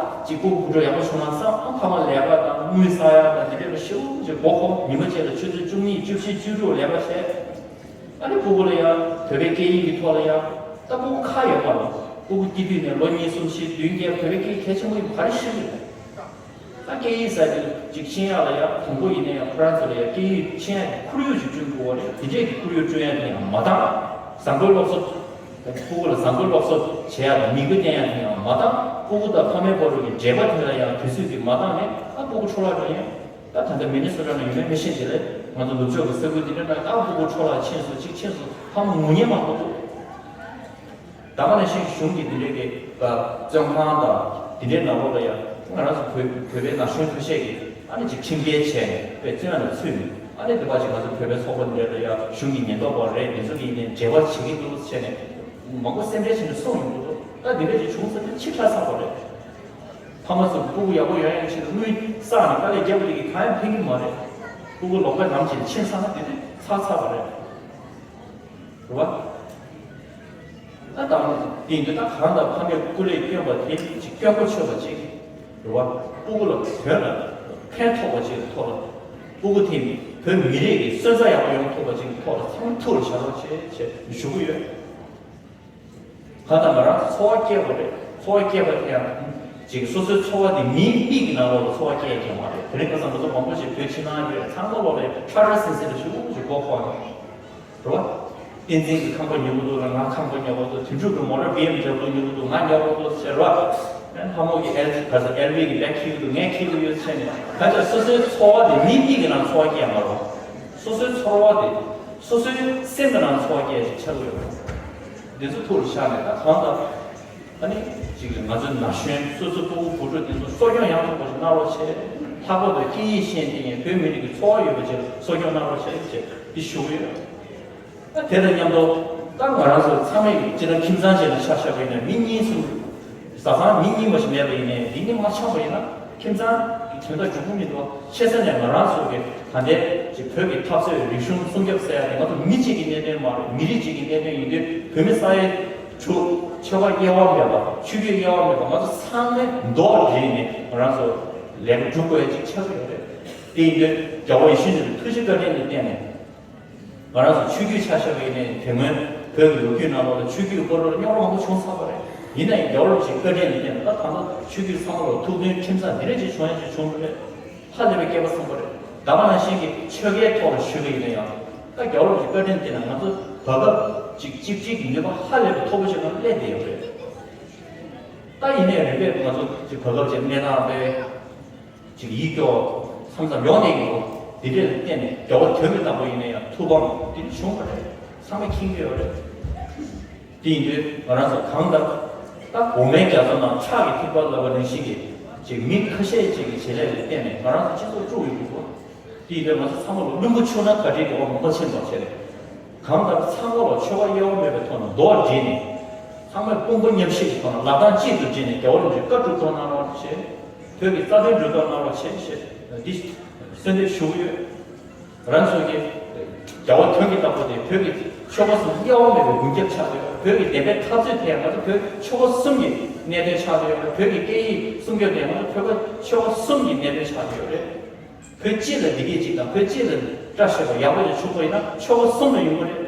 གཅིག་པུ་བུ་ཕྲུག་ཡག་པོ་བྱུང་ན་བསམ། ཨ་ཕ་མ་ལས་ཀ་དང་དངུལ་བསགས་ཡ་དང་དེ་འདྲས་ལ་ཞེ་པོ་ཅིག་མགོ་འཁོར། ཉི་མ་གཅིག་ལ་ཆུ་ཚོད་བཅུ་གཉིས་བཅུ་བཞི་བཅུ་དྲུག་ལས་ཀ་བྱས། ཨ་ནི་སྤུ་གུ་ལ་ཡ་བོད་པའི་སྐད་ཡིག་གི་ཐོག་ལ་ཡ་ད་སྤུ་གུ་ཁག་ཡོད་པ་རེད། སྤུ་གུ་སྐྱེས་དུས་ནས་ལོ་གཉིས་གསུམ་བཞི་བདུན་བརྒྱད་བོད་པའི་སྐད་ཡིག་གལ་ཆེན་པོ་ཡིན་པ་ག་རེ་ཤེས་ཀྱི་རེད། ད་སྐད་ཡིག་ཟེར་དུས་ཅིག་ཤེས་ཡག་ལ་ཡ་དང་པོ་ཡིན་ན་ཡང་ཁོ་རང་ཚོ་ལ་ཡ་སྐད་ཡིག་ཤེས་ཡག་གི་ཁོར་ཡུག་ཅིག་བསྐྲུན་དགོས་པ་རེད། དེ་འདྲས་ཀྱི་ཁོར་ཡུག་བསྐྲུན་ཡག་དེ་ཡང་མ་འདང་། བཟང་པོའི་སློབ་གསོ། སྤུ་གུ་ལ་བཟང་པོའི་སློབ་གསོ་བྱེད་ཡག་དང་མིང་དོན་བསྟན་ཡག་དེ་ཡང་མ་འདང་། སྤུ་གུ་དང་ཕ་མའི་བར་དུ་གི་འབྲེལ་བ་དེ་ལ་ཡང་དུས་ཚོད་ཀྱིས་མ་འདང་ནས་ད་སྤུ་གུ་འཕྲོ་བརླག་འགྲོ་ཡིན། ད་ད་ལྟ་མི་ནི་སོ་ཊ་ན་ཡོད་མེད་མི་ཤེས། དེ་ལས་ང་ཚོ་ནུབ་ཕྱོགས་ཀྱི་ས་ཁུལ་དེ་འདྲ་ན་ད་སྤུ་གུ་འཕྲོ་བརླག་ཕྱིན་སོང་། གཅིག་ཕྱིན་སོང་། ཕ་མ་ངུ་མཁན་མང་པོ་འདུག་ད་ག་ནང་བཞིན་གཞུང་གི་འདི་འདྲའི་གི་བཙོན་ཁང་དང་འདི་འདྲའི་ནང་ལོགས་ལ་ཡང་ང་རང་ཚོ་བོད་བོད་པའི་ན་གཞོན་ཐོ་ཤས་ཀྱིས་ཨ་ནི་ཅིག་ཁྲིམས་འགལ་བྱས་ནས་དཔེ་བཙོན་ལ་ཚུད་ནས། ཨ་ནི་འདི་པ་ཅིག་ང་ཚོ་བོད་པའི་ཚོགས་པ་འདི་འདྲ་ལ་ཡང་གཞུང་གི་ཉེན་རྟོག་པ་རེད། འདི་ཚོ་གིས་ནས་འབྲེལ་བ་བྱེད་ཀྱི་འདུག་བྱས་ནས་མང་པོ་སེམས་ཁྲལ་བྱས་ནས་སོང་ཡོང་གི་འདུག་ད་འདི་འདྲ་ཅིག་བྱུང་ཚར་དུས་ཕྱི་དྲགས་ཚར་བ་རེད། ཕ་མ་ཚོ་སྤུ་གུ་ཡག་པོ་ཡོང་ཡག་ཆེད་དུ་དངུལ་བསགས་ནས་དཀའ་ལས་རྒྱབ་པ་དེ་གིས་གང་ཡང་ཕན་གྱི་མ་རེད། སྤུ་གུ་ལོག་པའི་ལམ་ཅིག་ཕྱིན་ཚར་ན་དེ་དུས་ཚར་ཚར་བ་རེད། རེད་བ། ད་དང་དེ་ཡིན་དུས་ད་གང་ལྟར་ཕ་མས་སྐུ་ལས་བསྐྱོན་པ་དེ་ཅིག་སྐྱོན་གོ་ཆོད་པ་ཅིག་རེད་བ། སྤུ་གུ་ལ་བོད་ལ་ཕན་ཐོགས་པ་ཅིག་ཐོག་ལ། སྤུ་གུ་དེ་བོད་མི་རིགས་ཀྱི་སོན་རྩ་ཡག་པོ་ཡོང་ཐུབ་པ་ཅིག་ཐོག་ལ་ཚང་མ་ཐུགས་ལ་བཞག་རོགས་བྱེད་ཅེས་ཞུ་གི་ཡོད། གང་ལྟར་ང་རང་ཚོ་འཚོ་བ་སྐྱེལ་དགོས་རེད། འཚོ་བ་སྐྱེལ་བ་དེ་ཡང་ཅིག་སོ་སོའི་འཚོ་བ་དེ་མིའི་མིག་གི་ནང་ལོགས་ལ་འཚོ་བ་སྐྱེལ་ཡག་མ་རེད། དེ་རིང་ཁ་སང་ང་ཚོ་མང་པོ་ཞིག་བོད་ཕྱི་ནང་ཡོད་ཚང་མ་ལོགས་ལ་ཁྲ་ཁྲ་སིང་སིང་ལ་ཞུ་ཞུ་མགོ་འཁོར་ནས། རེད་བ། བསྟན་འཛིན་གྱིས་ཁང་པ་ཉོ་གི་འདུག་ལ་ང་ཁང་པ་ཉོ་གི་འདུག་དོན་གྲུབ་ཀྱིས་མོ་ཊ་བི་ཨེམ་ཌབ་ལུ་ཉོ་གི་འདུག་ང་ཉོ་གི་འདུག་ཟེར་བ། ལྷ་མོ་གིས་ཨེལ་ཇི་ག་ས་ཨེལ་ཝི་གི་བེག་འཁྱེར་གི་འདུག་ངས་འཁྱེར་གི་ཡོད་ཟེར་ནས་ད་ཆ་སོ་སོའི་འཚོ་བ་དེ་མིའི་མིག་གི་ནང་འཚོ་བ་སྐྱེལ་མ་རོགས། སོ་སོའི་ཚོར་བ་དེ་སོ་སོའི་སེམས་ཀྱི་ནང་འཚོ་བ་སྐྱེལ་ཞིག་ཆགས་ཀྱི་ཡོད་རེད། འདི་ཚོ་ཐུགས་ལ་བཞག་ནས་ད་གང་ལྟར། ཨ་ནི་གཅིག་ལ་ང་ཚོའི་ན་གཞོན་སོ་སོའི་ཕྲུ་གུ་བུ་ཕྲུག་དེ་ཚོ་གསོ་སྐྱོང་ཡག་ཐོག་པ་ཞིག་གནང་རོགས་བྱེད། ལྷག་པར་དུ་སྐད་ཡིག་ཤེས་ལྡན་པའི་བོད་མི་རིགས་ཀྱི་འཚོ་བ་ཡོད་པ་ཅིག་གསོ་སྐྱོང་གནང་རོགས་བྱེད་ཅེས་འདི་ཞུ་གི་ཡོད། ཨ་དེ་དང་མཉམ་དུ་ད་ང་རང་ཚོ་ཚང་མས་སྤྱིར་ན་ཁྱིམ་ཚང་ཅིག་ལ་ཆ་བཞག་པ་ཡིན་ན་མི་གཉིས་གསུམ། བཟའ་ཚང་མི་གཉིས་མ་ཞིག་མེད་པ་ཡིན་ནའི་འདི་གཉིས་མ་ཆགས་པ་ཡིན་ན་ཁྱིམ་ཚང་གི་དོན་དག་འགྲུབ་ཀྱི་མི་འདུག་ཆེ་ས་ནས་ང་རང་ཚོ་གི་ད་ལྟའི་ཅིག་བོད་ཀྱི་འཐབ་རྩོད་རིག་གཞུང་སྲུང་སྐྱོབ་ཟེར་ཡ་དེ་ང་ཚོ་མི་གཅིག་གི་གནད་དོན་མ་རེད། མི་རིགས་གཅིག་གི་གནད་དོན་ཡིན་དུས་བོད་མི་ས་ཡ་དྲུག་ཆོལ་ཁ་དབྱེ་བ་མེད་པ་ཆོས་བརྒྱུད་དབྱེ་བ་མེད་པ་ང་ཚོ་ཚང་མས་མདོག་བསྒྲིལ་ནས་ང་རང་ཚོ་ལས་ཀ་སྒྲུབ་དགོས་ཡ་ཅིག་ཆགས་ཀྱི་ཡོད་རེད། དེ་ཡིན་དུས་རྒྱལ་བ་ཡིད་བཞིན་ནོར་བུའི་ཐུགས་རྗེ་བཀའ་དྲིན་ལ་བརྟེན་ནས། ང་རང་ཚོ་ཆོས་བརྒྱུད་ཆ་བཞག་པ་ཡིན་ནའི་དེ་སྔོན་བོད་ཀྱི་ལོ་རྒྱུས་ནང་ལོགས་ལ་ཆོས་བརྒྱུད་སྐོར་ལ་རྙོག་དྲ་མང་པོ་བྱུང་ཚར་བ་རེད། ཡིན་ན་ཡང་རྒྱལ་བ་རིན་པོ་ཆེའི་བཀའ་དྲིན་ལ་བརྟེན་ནས་ད་ད་ལྟ་ཆོས་བརྒྱུད་ཚང་མ་ལ་ཐུགས་མཐུན་ཁྲིམས་གཙང་འདི་འདྲ་ཅིག་བྱུང་ཡ་ཅིག་བྱུང་གི་རེད། ཧ་ལས་པའི་སྐལ་པ་བཟང་པོ་རེད། ད་ག་ནང་བཞིན་གྱི་ཆོལ་ཁའི་ཐོག་ལ་ཞུས་པ་ཡིན་ན་ཡང་ད་རྒྱལ་བ་རིན་པོ་ཆེའི་བཀའ་དྲིན་བརྟེན་ནས་ང་ཚོ་བར་སྐབས་ཅིག་གཅིག་སྒྲིལ་གྱི་ནུས་པ་ཧ་ལས་པའི་མཐོ་པོ་ཞིག་ལ་སླེབས་བསྡད་ཡོད་རེད། ད་ཡིན་ནའི་རིམ་པས་ང་ཚོ་ཅིག་བར་སྐབས་ཅིག་གནས་སྟངས་དཔེ། ཅིག་ཡིད་སྐྱོ། མཚམས་མཚམས་ཡོང་ནས་ཡིན་འདུག་འདི་འདྲས་ལ་བརྟེན་ནས་རྒྱལ་བ་དོན་གྱི་བདག་པོ་ཡིན་ན་ཡང་ཐུགས་ཕམ་འདི་འདྲ་བྱུང་བ་རེད། ཚང་མས་མཁྱེན་གྱི་ཡོད་རེད། དེ་ཡིན་དུས་ང་རང་ཚོ་གང་ལྟར་ད་འོ་མའི་རྒྱ་མཚོ་ནང་ཁྲག་གི་ཐིགས་པ་ལབ་པ་ནང་བཞིན་གྱི་ཅིག་མི་ཁ་ཤས་ཅིག་གི་བྱེད་ལས་ལ་བརྟེན་ནས་ང་རང་ཚོ་སྤྱི་ཚོགས་དཀྲུག་ཡོང་གི་འདུག་དེ་ཡིན་དུས་ང་ཚོ་ཚང་མ་ལ་བླུན་པོ་ཆུ་ནང་ག་འདྲའི་གི་འོ་མ་མ་ཕྱིན་པ་བྱས་རེད། གང་ལྟར་ཚང་མ་ལ་ཆོལ་ཁ་དབྱེ་བ་མེད་པའི་ཐོག་ནས་མདོག་བསྒྲིལ་ནས། ཚང་མས་དཔུང་པ་མཉམ་གཤིབ་ཀྱི་ཐོག་ནས་ལག་གདང་གཅིག་ཏུ་སྦྲེལ་ནས་རྒྱལ་བ་རིན་པོ་ཆེའི་བཀའ་སྒྲུབ་ཐོག་གནང་རོགས་བྱེད། བོད་ཀྱི་རྩ་དོན་སྒྲུབ་ཐོག་གནང་རོགས་བྱེད་ཞེས་འདི་གསོལ་འདེབས་ཞུ་གི་ཡོད། ང་རང་ཚོ་གི་རྒྱལ་བ་དོན་གྱི་བདག་པོ་དེ་བོད་ཀྱི་ཆོལ་ཁ་གསུམ་དབྱེ་བ་མེད་པའི་མགོན་སྐྱབས་ཆགས་ཡོད། བོད་ཀྱི་བདེན་པའི་འཐབ་རྩོད་དེ་ང་ཚོ་བོད་ཆོལ་ཁ་གསུམ་གྱི་གནད་དོན་ཆགས་ཡོད། བོད་ཀྱི་སྐད་ཡིག་སྲུང་སྐྱོབ་དེ་ང་ཚོ་བོད་པ་ཆོལ་ཁ་གསུམ་གྱི་གནད་དོན་ཆགས་ཡོད་རེད། བོད་སྤྱི་ལ་བདེ་སྐྱིད་ཅིག་དང་བོད་སྤྱི་ལ་བཀྲ་ཤིས་པ་ཡག་པོ་ཅིག་བྱུང་བ་ཡིན་ན་ཆོལ་ཁ་གསུམ་ལ་ཡོང་གི་རེད།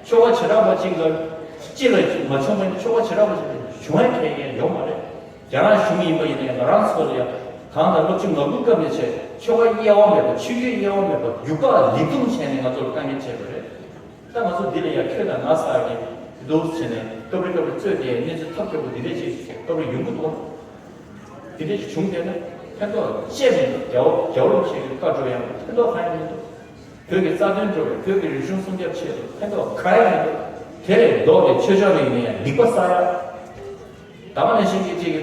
ཆོལ་ཁ་བྱེ་བྲག་པ་གཅིག་ལ་སྤྱི་ལ་མ་བྱུང་བ་ཡིན་ན་ཆོལ་ཁ་བྱེ་བྲག་པ་ཅིག་བྱུང་ཡ་གལ་ཡང་ཡོད་མ་རེད། རྒྱ་ནག་གཞུང་ཡིན་པ་ཡིན་ན་ཡང་ང་རང་ཚོ་ལ་ཡང་གང་ལྟར་ལོ་བཅུ་ང་དགུ་སྐབས་ནས་བྱས་ཆོལ་ཁ་དབྱེ་བ་མེད་པ་ཆོས་བརྒྱུད་དབྱེ་བ་མེད་པ་རྒྱུག་པ་ལིག་ཏུང་བྱས་ནས་ང་ཚོ་ལ་དཀའ་ངལ་བྱས་པ་རེད། ད་ང་ཚོ་འདི་ལ་ཡང་ཁྱོད་དང་ང་ས་གི་འདུག་བྱས་ནས་སྐབས་རེ་སྐབས་རེ་རྩོད་དེ་གནས་ཚུལ་ཐབས་སྐྱོ་པོ་འདི་འདྲས་ཅིག་སྐབས་རེ་ཡོང་གི་འདུག་དེ་འདྲ་ཞིག་བྱུང་བསྡད་ན་ཕན་ཐོགས་ཅི་མི་འདུག་རྒྱལ་བ་རྒྱལ་བ་རིན་པོ་ཆེ་གི་བཀའ་སྒྲུབ་ཡང་ཕན་ཐོགས་གང་ཡང་མི་འདུག་བོད་ཀྱི་རྩ་དོན་སྒྲུབ་པའི་བོད་ཀྱི་རིག་གཞུང་སྲུང་སྐྱོབ་ཆེད་དུ་ཕན་ཐོགས་གང་ཡང་མི་འདུག་དེ་ལས་ལྡོག་སྟེ་ཆོས་ཕྱོགས་ནས་ཡིན་ན་ཡང་སྡིག་པ་བསགས་ཡ། ད་མ་ནས་ཤིང་གི་གཅིག་གི་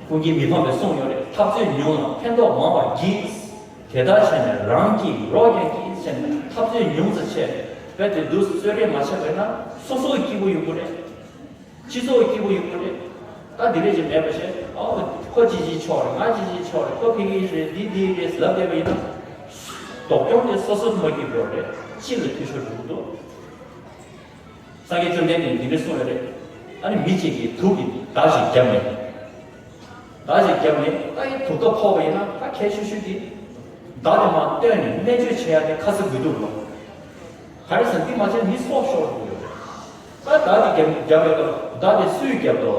ཀུན་གྱིས་མི་ཕམ་པའི་གསུང་ཡོད་རེད། འཐབ་རྩོད་ཉུང་ལ་ཕན་ཐོགས་མང་བར་བགྱི། དེ་ལྟར་བྱས་ནས་རང་སྐྱིད་རོགས་ཀྱང་སྐྱིད་ཟེར་ནས་འཐབ་རྩོད་ཉུང་ཙམ་བྱས་རྦད་དེ་འདུག་རྩོད་རེས་མ་བྱས་པ་ཡིན་ན་སོ་སོ་སྐྱིད་པོ་ཡོང་གི་རེད། སྤྱི་ཚོགས་སྐྱིད་པོ་ཡོང་གི་རེད། ད་འདི་འདྲས་ཅིག་མེད་པ་བྱས། ཨོ། ཁོ་ཅི་ཅི་ཆོག་རེད། ང་ཅི་ཅི་ཆོག་རེད། ཁོ་ཕ་གི་རེད། འདི་འདི་རེད་ལབ་བསྡད་པ་ཡིན་ན། ལྡོག་སྐྱོང་དེ་སོ་སོར་མ་གྱུར་པ་རེད། སྤྱི་ལ་འཐུས་ཤོར་འགྲོ་གི་འདུག་སངས་རྒྱས་བཅོམ་ལྡན་འདས་འདི་འདྲས་གསུངས་ཡོད་རེད། ཨ་ནི་མི་གཅིག་གིས་དུག་གི་མདའ་ཞིག་བརྒྱབ་ནས། མདའ་ཞིག་བརྒྱབ་ནས་ཨ་ཡི་དུག་ཐག་ཕོག་པ་ཡིན་ན་ད་གལ་ཆེ་ཤོས་དེ། མདའ་དེ་མར་བཏོན་ནས་སྨན་བཅོས་བྱེད་ཡ་དེ་ཁ་ཚ་དགོས་གཏུགས་རེད། ག་རེ་ཟེར་ན་འདི་མ་བྱས་ན་མི་སྲོག་ཤོར་འགྲོ་གི་ཡོད་རེད། ད་མདའ་དེ་བརྒྱབ་བརྒྱབ་ཡོད་དོ། མདའ་དེ་སུས་བརྒྱབ་དོ།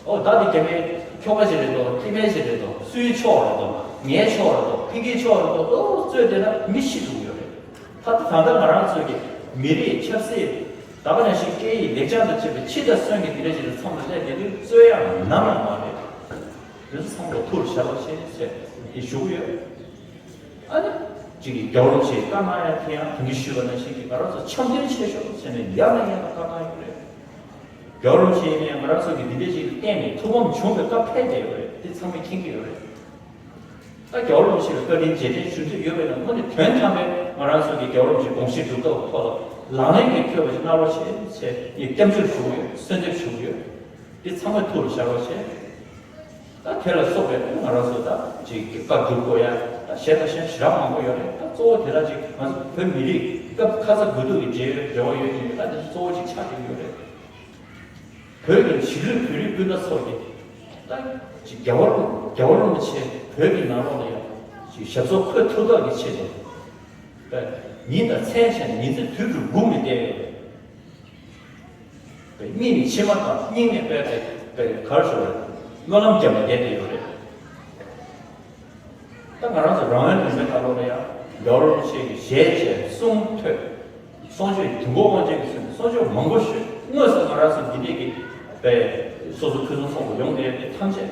ཨོ་མདའ་དེ་བརྒྱབ་མཁན་ཁྱོ་ག་ཞིག་རེད་དོ། ཁྱི་སྨན་ཞིག་རེད་དོ། སུའི་ཕྱོགས་རེད་དོ། ངའི་ཕྱོགས་རེད་དོ། ཕ་གིའི་ཕྱོགས་རེད་དོ། ཨོ་རྩོད་བསྡད་ན་མི་ཤི་འགྲོ་གི་ཡོད་རེད། ད་ད་ལྟ་ང་རང་ཚོ་གི་མི་རིགས་ཆབ་སྲིད། ད་ག་ནང་བཞིན་སྐད་ཡིག་ལེགས་བྱང་དང་བཅས་པའི་ཕྱི་དང་གསོན་གྱི་འདི་འདྲ་ཞིག་ལ་མཚམས་ལ་སླེབས་བསྡད་དུས་རྩོད་ཡག་ནམ་ཡང་མ་རེད། དེ་ཚོ་ཚང་མ་ལ་ཐུགས་ལ་བཞག་རོགས་བྱེད་ཟེར་ཏེ་ཞུ་གི་ཡོད། ཨ་ནི། གཅིག་གིས་རྒྱལ་བ་རིན་པོ་ཆེའི་བཀའ་གནང་ཡ་དེ་ཡང་དོན་གྱིས་ཞུས་པ་ནང་བཞིན་གྱི་ང་རང་ཚོ་འཆམ་མཐུན་བྱེད་ཤོག་ཟེར་ནས་ཡང་ནས་ཡང་དུ་བཀའ་གནང་ཡོད་རེད། རྒྱལ་བ་རིན་པོ་ཆེ་ཡིན་ནའི་ང་རང་ཚོ་གི་འདི་འདྲ་ཞིག་ལ་བརྟེན་ནས་ཐུགས་ཕམ་བྱུང་བའི་བཀའ་ཕེབས་བསྡད་ཡོད་རེད། དེ་ཚང་མས་མཁྱེན་གྱི་ཡོད་རེད། ད་རྒྱལ་བ་རིན་པོ་ཆེ་ལ་བཀའ་དྲིན་རྗེས་དྲན་ཞུ་འདོད་ཡོད་པས་ན་དངོས་གནས་དོན་དམ་པའི་ང་རང་ཚོ་གི་རྒྱལ་བ་རིན་པོ་ཆེའི་དགོངས་གཞི་སྒྲུབ་ཐབས་ཐོག་ལ་ལག་ལེན་གྱིས་འཁྱོལ་བ་ཞིག་གནང་རོགས་བྱེད་ཅེས་ངས་སྐྱབས་འཇུག་ཞུ་གི་ཡོད། གསོལ་འདེབས་ཞུ་གི་ཡོད། འདི་ཚང་མས་ཐུགས་ལ་བཞག་རོགས་བྱེད། ད་དེ་ལ་སོགས་པའི་ང་རང་ཚོ་ད་ཅིག་བཀའ་སྒྲུབ་དགོས་ཡ་ད་གཞན་དང་གཞན་ཞེ་དྲག་མང་པོ་ཡོད་རེད། ད་གཙོ་བོ་དེ་དག་ཅིག་ང་ཚོ་བོད་མི་རིགས་སྐབས་ཁ་ཚ་དགོས་གཏུགས་ཀྱི་འབྲེལ་ཡོད་འབྲེལ་བ་ཡོད་ཀྱི་ཡོད། ད་དེ་ཚོ་གཙོ་བོ་ཅིག་ཆགས་ཀྱི་ཡོད་རེད། བོད་ཀྱི་བྱིས་རིགས་བོད་རིགས་སྤུན་ཟླ་ཚོ་གི་ད་ཅིག་རྒྱལ་བ་རྒྱལ་བ་རིན་པོ་ཆེ་བོད་ཀྱི་ནང་ལོགས་ལ་ཡང་ཅིག་ཞབས་སོར་འཁོད་ཐུབ་ཐབས་ཀྱི་ཆེད་དུ་ཉིན་དང་མཚན་བྱས་ནས་ཉིན་མཚན་དུས་དྲུག་སྒུག་ནས་བསྡད་ཡོད་རེད། པའི་གཉིད་ནི་ཕྱི་མ་དང་སྙིང་ནས་པའི་པའི་གར་ཞོར་སྨོན་ལམ་བརྒྱབ་ནས་བསྡད་དེ་ཡོད་རེད། ད་ང་རང་ཚོ་རང་ཡུལ་ལུང་པའི་ནང་ལོགས་ལ་ཡང་རྒྱལ་བ་རིན་པོ་ཆེ་གི་ཞལ་མཇལ་གསུང་ཐོས། གསུང་ཆོས་དུས་འཁོར་དབང་ཆེན་གྱི་ཚུལ་དུ་གསུང་ཆོས་མང་པོ་ཞུས། དངོས་སུ་ང་རང་ཚོ་འདི་འདྲས་ཀྱི་པའི་སོ་སོ་ཕུན་སུམ་ཚོགས་པ་ཡོང་བསྡད་དེ་ཐམས་ཅད།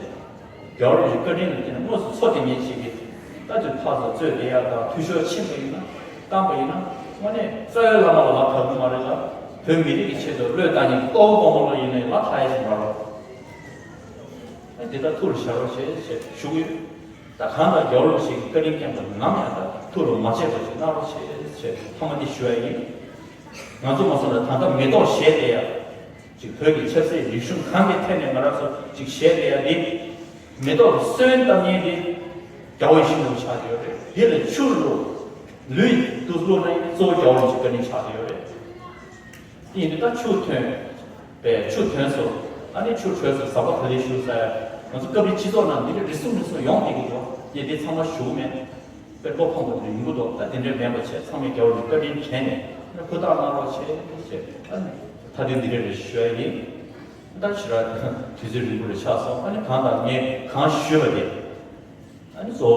རྒྱལ་བ་རིན་པོ་ཆེའི་བཀའ་དྲིན་ལ་བརྟེན་ནས་དངོས་སུ་མཚོ་དེ་ཉིད་ཅིག་གི་ད་དུས་ཕར་ཚུར་རྩོད་བསྡད་ཡ་དང་འཐུས་ཤོར་ཕྱིན་པ་ཡིན་ན་བཏང་པ་ཡིན་ན་དངོས་གནས་རྩ་བའི་བླ་མ་ལ་ལག་ཐོགས་ཀྱི་མ་རེད་ལ། བོད་མི་རིགས་ཀྱི་ཆེད་དུ་བློས་བཏང་མཁན་གྱི་དཔའ་བོ་དཔའ་མོ་ལ་ཡིན་ནའི་ལག་ཐོགས་ཡ་ཞིག་མ་རེད། འདི་ལྟར་ཐུགས་ལ་བཞག་རོགས་བྱེད་ཞེས་ཞུ་གི་ཡོད། ད་གང་ལྟར་རྒྱལ་བ་རིན་པོ་ཆེ་གི་བཀའ་དྲིན་སྐྱོང་བ་ནམ་ཡང་ད་ཐུགས་ལ་མ་བརྗེད་པ་ཞིག་གནང་རོགས་བྱེད་ཞེས་ཐོག་མ་འདི་ཞུ་ཡ་ཡིན། ང་ཚོ་མ་སོང་ན་ད་ལྟ་མེ་ཏོག་བཞད་དེ་ཡ། ཅིག་བོད་ཀྱི་ཆབ་སྲིད་རིག་གཞུང་གང་གི་ཐད་ནས་ང་རང་ཚོ་ཅིག་བཞད་དེ་ཡ་འདི། མེ་ཏོག་གི་སོན་བཏབ་མཁན་འདི། རྒྱལ་བ་ཡིད་བཞིན་ནོར་བུ་ཆགས་ཀྱི་ཡོད་རེད། འདི་ལ་ཆུ་བླུགས། ལུད་དུ་བླུགས་ན་གཙོ་བོ་རྒྱལ་བ་རིན་པོ་ཆེའི་བཀའ་དྲིན་ཆགས་ཀྱི་ཡོད་རེད། དེ་ཡིན་དུས་ད་ཆུ་ཐོན། པའི་ཆུ་ཐོན་སོང་། ཨ་ནི་ཆུ་དྲོས་སོང་། ཟམ་པ་ག་ལེར་ཞུ་ས། ང་ཚོ་སྐབས་རེ་སྤྱི་ཚོགས་ནང་འདི་འདྲ་རེ་ཟུང་རེ་ཟུང་ཡོང་བསྡད་ཀྱི་འདུག་ངས་འདི་ཚང་མ་ཞུ་གི་མེད། དཔེ་བློ་ཕམ་པ་དེ་ཡོང་གི་འདུག་ད་དེ་འདྲ་མེད་པ་བྱས། ཚང་མས་རྒྱལ་བ་རིན་པོ་ཆེའི་བཀའ་དྲིན་དྲན་ནས་ཧུར་ཐག་གནང་རོགས་བྱེད་ཅེས། ཨ་ནི་མཐའ་དོན་འདི་འདྲ་རེ་ཞུ་ཡ་ཡིན། ད་ཕྱི་ར་དུས་ཚོད་རིང་པོ་རེ་ཆགས་སོང་། ཨ་ནི་གང་ལྟར་ངས་གང་ཞུས་པ་དེ། ཨ་ནི་གཙོ་བོ་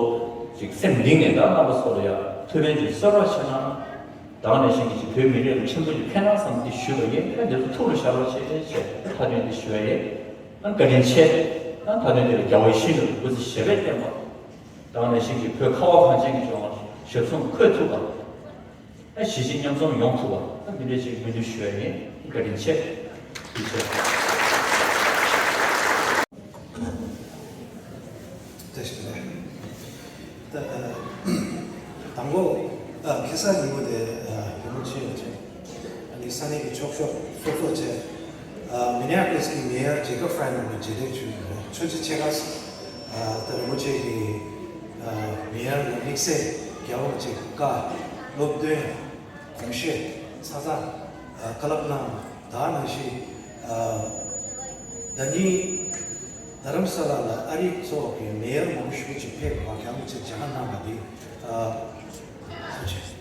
ཅིག་སེམས་གཏིང་ནས་ད་རྣམ་པ་ཚོ་ལ་ཡ་ཐུགས་ཕན་ཅིག་གསོལ་རོགས་བྱས་ན། དེ་ནང་བཞིན་གྱི་ཅིག་བོད་མི་རིགས་ལ་ཆེན་པོ་ཅིག་ཕན་ན་བསམ་འདི་ཞུས་པ་ཡིན། ཨ་འདི་ཚོ་ཐུགས་ལ་བཞག་རོགས་བྱེད་ཅེས་མཐའ་དོན་འདི་ཞུ་བ་ཡིན། ཨ་བཀའ་དྲིན་ཆེ། ཨ་མཐའ་དོན་འདི་ལ་རྒྱལ་བ་ཡིད་བཞིན་ནོར་བུ་སྐུ་ཚེ་ཞབས་པད་བརྟན་པ། དེ་ནང་བཞིན་གྱི་བོད་ཁ་བ་གངས་ཅན་གྱི་ལྗོངས་ལ་ཞབས་ཟུང་འཁོད་ཐུབ་པ། ཨ་གཞིས་བྱེས་མཉམ་འཛོམས་ཡོང་ཐུབ་པ། ཨ་འདི་འདྲ་ཅིག་སྨོན་འདུན་ཞུ་བ་ཡིན། བཀའ་དྲིན་ཆེ། ཐུགས་རྗེ་ཆེ། བཀྲ་ཤིས་བདེ་ལེགས། ད་དང་པོ་ཨ་ཁ་སང་ཉིན་མོ་དེ་ཨ་རིན་པོ་ཆེ་ཡོད་ཅེས། ཨ་ནི་ས་གནས་ཀྱི་ཆོག་ཤོག་སོགས་སོགས་བཅས། ཨ་མི་ནེ་ཨ་པོ་ལིས་ཀྱི་མེ་ཡར་ཇེ་ཀབ་ཧྥ་རན་ནོ་མཇལ་འཕྲད་བྱུང་ཡོད་རེད། ཐུགས་རྗེ་ཆེ་ཁ་སང་། ཨ་ད་རིན་པོ་ཆེ་གིས་ཨ་མེ་ཡར་ལ་དམིགས་བསལ་རྒྱལ་བ་རིན་པོ་ཆེ་གི་བཀའ། སློབ་སྟོན། གོམས་བཤད། ཚ་ཚ་ཨ་བཀའ་སློབ་གནང་། དེ་ནང་བཞིན་ཨ་ཟླ་ཉིན་རྡ་རམ་ས་ལ་ལ་ཨ་རིའི་གཙོ་བོ་གི་མེ་ཡར་མང་པོ་ཞེ་པོ་ཅིག་ཕེབས་པ། རྒྱལ་བ་རིན་པོ་ཆེ་མཇལ་ཁ་གནང་བ་འདི་ཨ་ཐུགས་རྗེ་ཆེ།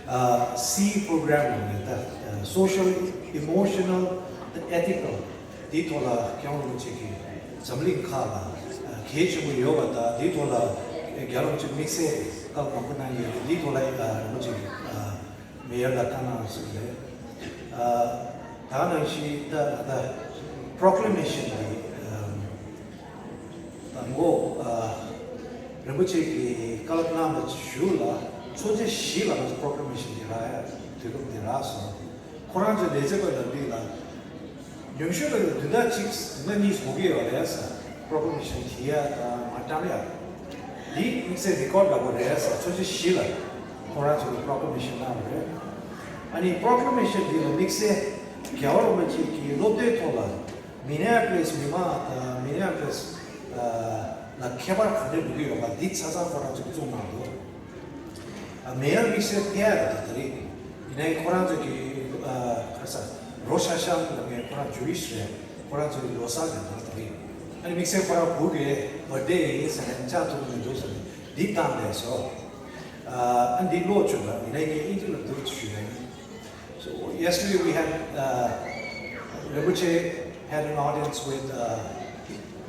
ཨ་སི་པོ་རོ་གྷ་རམ་ནང་ནས་ད་ཨ་social, emotional and ethical འདིའི་ཐོག་ལ་རྒྱལ་བ་རིན་པོ་ཆེ་གིས་འཛམ་གླིང་ཁག་ལ་ཨ་གལ་ཆེན་པོ་ཡོད་པ་དང་། འདིའི་ཐོག་ལ་རྒྱལ་བ་རིན་པོ་ཆེ་དམིགས་བསལ་བཀའ་མང་པོ་གནང་ཡོད་རེད། འདིའི་ཐོག་ལ་ཨ་རིན་པོ་ཆེ་གིས་ཨ་མེ་ཡར་ལ་བཀའ་གནང་ཟེར་རེད། ཨ་ད་ནང་བཞིན་ད་ད་proclamation འདི་ཨ་དང་པོ་ཨ་རིན་པོ་ཆེ་གིས་བཀའ་སློབ་གནང་བ་གཞུག་ལ་ཚོགས་ཆེན་བཞི་ལ་proclamation འདི་རག་ཡ། དུས་སྐབས་འདི་རག་སོང་། ཁོ་རང་ཚོའི་ལས་བྱེད་པ་ལ་འདི་ལ་ཉུང་ཤོས་ལ་བདུན་ཟླ་གཅིག་བདུན་ཟླ་གཉིས་འགོར་གྱི་ཡོད་རེད་ཟེར། proclamation བྲིས་ཡ་དང་མ་བཀྲམ་ཡ། འདི་དམིགས་བསལ་record ལ་གོ་རེད་ཟེར། ཚོགས་ཆེན་བཞི་ལ་ཁོ་རང་ཚོ་གི་proclamation གནང་བ་རེད། ཨ་ནི་proclamation འདི་ལ་དམིགས་བསལ་རྒྱལ་བ་རིན་པོ་ཆེ་གི་སློབ་དེབ་ཐོག་ལ་མི་ནེ་ཨ་པོ་ལིས་མི་མང་དང་མི་ནེ་ཨ་པོ་ལིས་ལ་ཁྱད་པར་ག་འདྲ་འགྲོ་གི་ཡོད་པ་འདི་ཚ་ཚ་ཁོ་རང་ཚོ་གི་བཙུགས་གནང་འདུག་ཨ་མེ་ཡར་དམིགས་བསལ་ཕེབས་ཡ་རེད། ད་དེ་རིང་ཡིན་ནའི་ཁོ་རང་ཚོ་གི་ཨ་ག་རེ་ཟེར་རོ་ཤ་ཤ་ལ་ངས་ཁོ་རང་ཇུ་ཝིཤ་རེད། ཁོ་རང་ཚོ་གི་ལོ་གསར་རེད། ད་དེ་རིང་ཨ་ནི་དམིགས་བསལ་ཁོ་རང་བུ་གི་བར་ཌེ་ཡིན་ཟེར་ནས་བཅར་ཐུབ་ཀྱི་མི་འདུག་ཟེར་ནས་འདི་བཏང་བསྡད་སོང་། ཨ་འདི་ཀློག་བཅུག་ན་ཡིན་ནའི་ངས་ཨིན་ཇི་ལ་བསྒྱུར་ཞུས་ནས། So yesterday we had uh, Rinpoche had an audience with uh,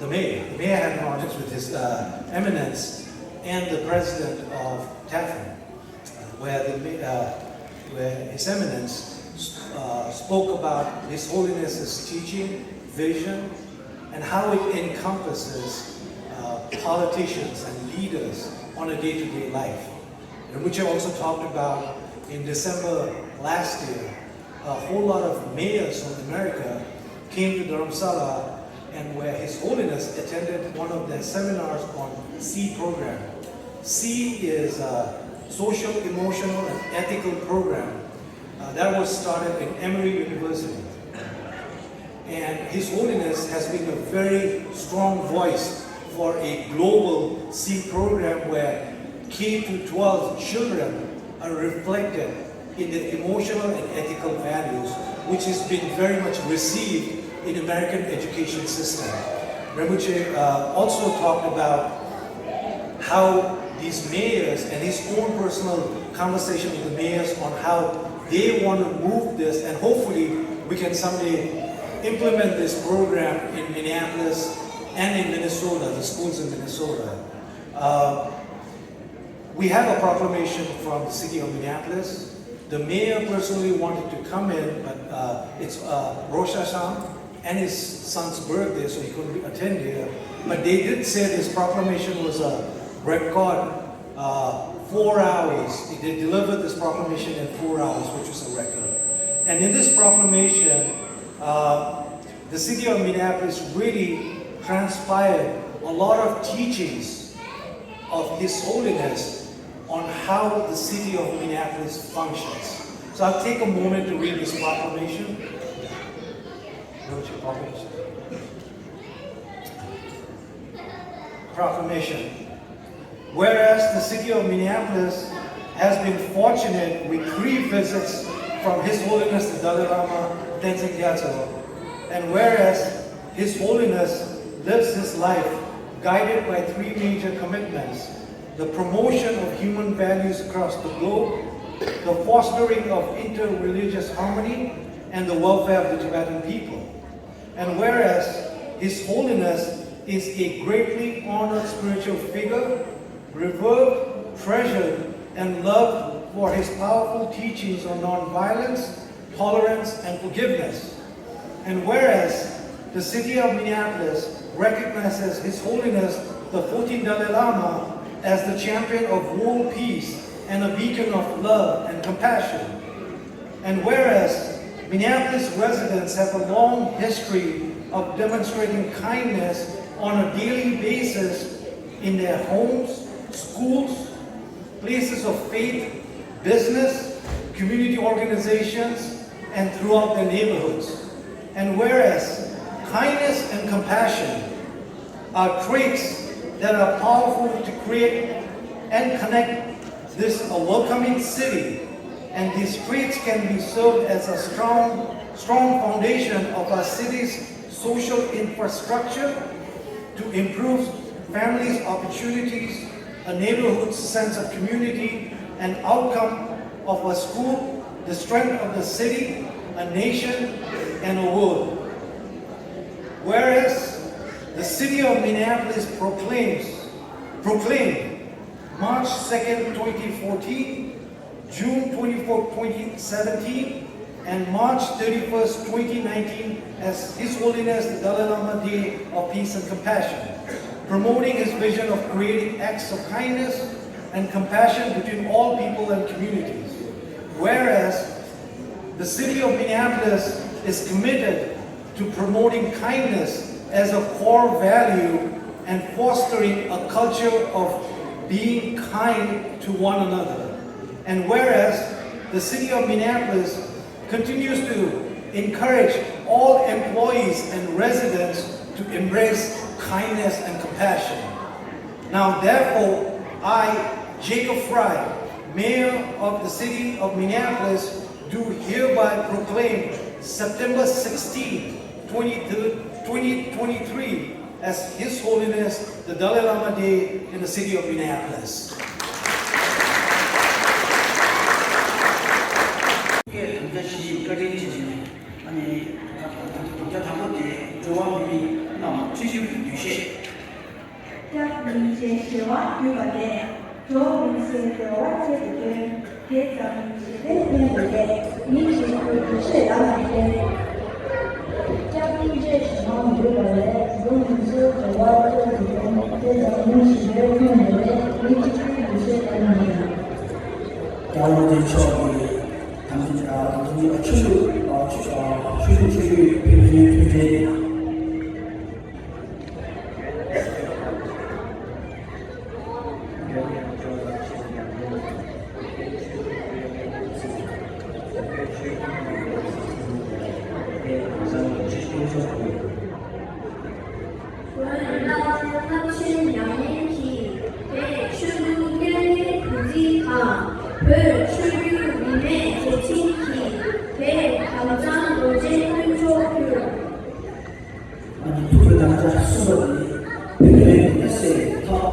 the mayor. The mayor had an audience with His uh, Eminence and the president of TAFN, uh, where the ma- uh, where His Eminence uh, spoke about His Holiness's teaching, vision, and how it encompasses uh, politicians and leaders on a day-to-day life. Rinpoche also talked about in December last year, a whole lot of mayors from America came to Dharamsala and where His Holiness attended one of their seminars on C program. C is a social, emotional, and ethical program uh, that was started in Emory University. And His Holiness has been a very strong voice for a global C program where K to twelve children are reflected in the emotional and ethical values which has been very much received in American education system. Rinpoche uh, also talked about how these mayors and his own personal conversation with the mayors on how they want to move this, and hopefully we can someday implement this program in Minneapolis and in Minnesota, the schools in Minnesota. Uh, we have a proclamation from the city of Minneapolis. The mayor personally wanted to come in, but uh, it's uh, Rosh Hashanah and his son's birthday, so he couldn't attend here. But they did say this proclamation was a record uh, four hours. They delivered this proclamation in four hours, which was a record. And in this proclamation, uh, the city of Minneapolis really transpired a lot of teachings of His Holiness on how the city of Minneapolis functions. So I'll take a moment to read this proclamation. Don't you publish? Proclamation. Whereas the city of Minneapolis has been fortunate with three visits from His Holiness the Dalai Lama Tenzin Gyatso, and whereas His Holiness lives his life guided by three major commitments: the promotion of human values across the globe, the fostering of inter-religious harmony, and the welfare of the Tibetan people. And whereas His Holiness is a greatly honored spiritual figure, revered, treasured, and loved for his powerful teachings on nonviolence, tolerance, and forgiveness. And whereas the city of Minneapolis recognizes His Holiness the fourteenth Dalai Lama as the champion of world peace and a beacon of love and compassion. And whereas Minneapolis residents have a long history of demonstrating kindness on a daily basis in their homes, schools, places of faith, business, community organizations, and throughout their neighborhoods. And whereas kindness and compassion are traits that are powerful to create and connect this a welcoming city, and these traits can be served as a strong, strong foundation of our city's social infrastructure to improve families' opportunities, a neighborhood's sense of community, an outcome of a school, the strength of the city, a nation, and a world. Whereas the city of Minneapolis proclaims, proclaimed March second, twenty fourteen, June twenty-fourth, twenty seventeen, and March thirty-first, twenty nineteen as His Holiness the Dalai Lama Day of Peace and Compassion, promoting his vision of creating acts of kindness and compassion between all people and communities. Whereas the city of Minneapolis is committed to promoting kindness as a core value and fostering a culture of being kind to one another. And whereas the city of Minneapolis continues to encourage all employees and residents to embrace kindness and compassion. Now, therefore, I, Jacob Fry, Mayor of the City of Minneapolis, do hereby proclaim September sixteenth, twenty, twenty twenty-three as His Holiness the Dalai Lama Day in the city of Minneapolis. སྐད་དམ་བཅའ་ཞུ་ཞིང་བཀའ་དྲིན་ཆེ་ཞུ། ཨ་ནི་དམ་བཅའ་དང་པོ་དེ་འགྲོ་བ་མིའི་རྣམས་ཆོས་ཞུ་བའི་འདུ་ཤེས། སྐྱབས་སྙིང་རྗེ་ཞི་བ་འདུས་པ་ལས། འགྲོ་བ་མི་ཚེའི་འབྲེལ་བ་བཅད་དེ་སྟོན། དེ་ཙམ་ཞི་བདེའི་ཕན་བདེ་ལས། མི་ཞིག་ཏུ་འདུ་ཤེས་རང་གིས་བསྟེན། སྐྱབས་སྙིང་རྗེ་ཞི་བ་འདུས་པ་ལས། འགྲོ་བ་མི་ཚེའི་འབྲེལ་བ་བཅད་དེ་སྟོན། དེ་ཙམ་མི་ཞི་བདེའི་ཕན་བདེ་ལས། མི་གཅིག་པུའི་འདུ་ཤེས་རང་གིས་བསྟེན། རྒྱལ་བ་རིན་པོ་ཆེ་མཆོག་གིས་དམ་ཚིག་ཨ་དམ་ཚིག་ཆོས་ལུགས་ཨ་ཆོས་ཨ་ཆོས་ལུགས་ཆོས་ཀྱི་ཕན་ཚུན་མཐུན་འབྲེལ། བོད་བླ་སློབ་ཆེན་མྱ་ངན་གྱིས་བོད་ཆོས་ལུགས་གཉེར་མའི་བུ་རྫི་དང་། བོད་ཆོས་བརྒྱུད་རིས་མེད་བརྗེ་ཆིངས་ཀྱིས་བོད་དམ་གཙང་ལོ་ཆེན་དཀོན་མཆོག་ཕུལ། ཨ་ནི་ཐུགས་ཁུར་དང་བཅས་གསུངས་པ་ནི་བོད་དོན་མི་སེར་ཐོག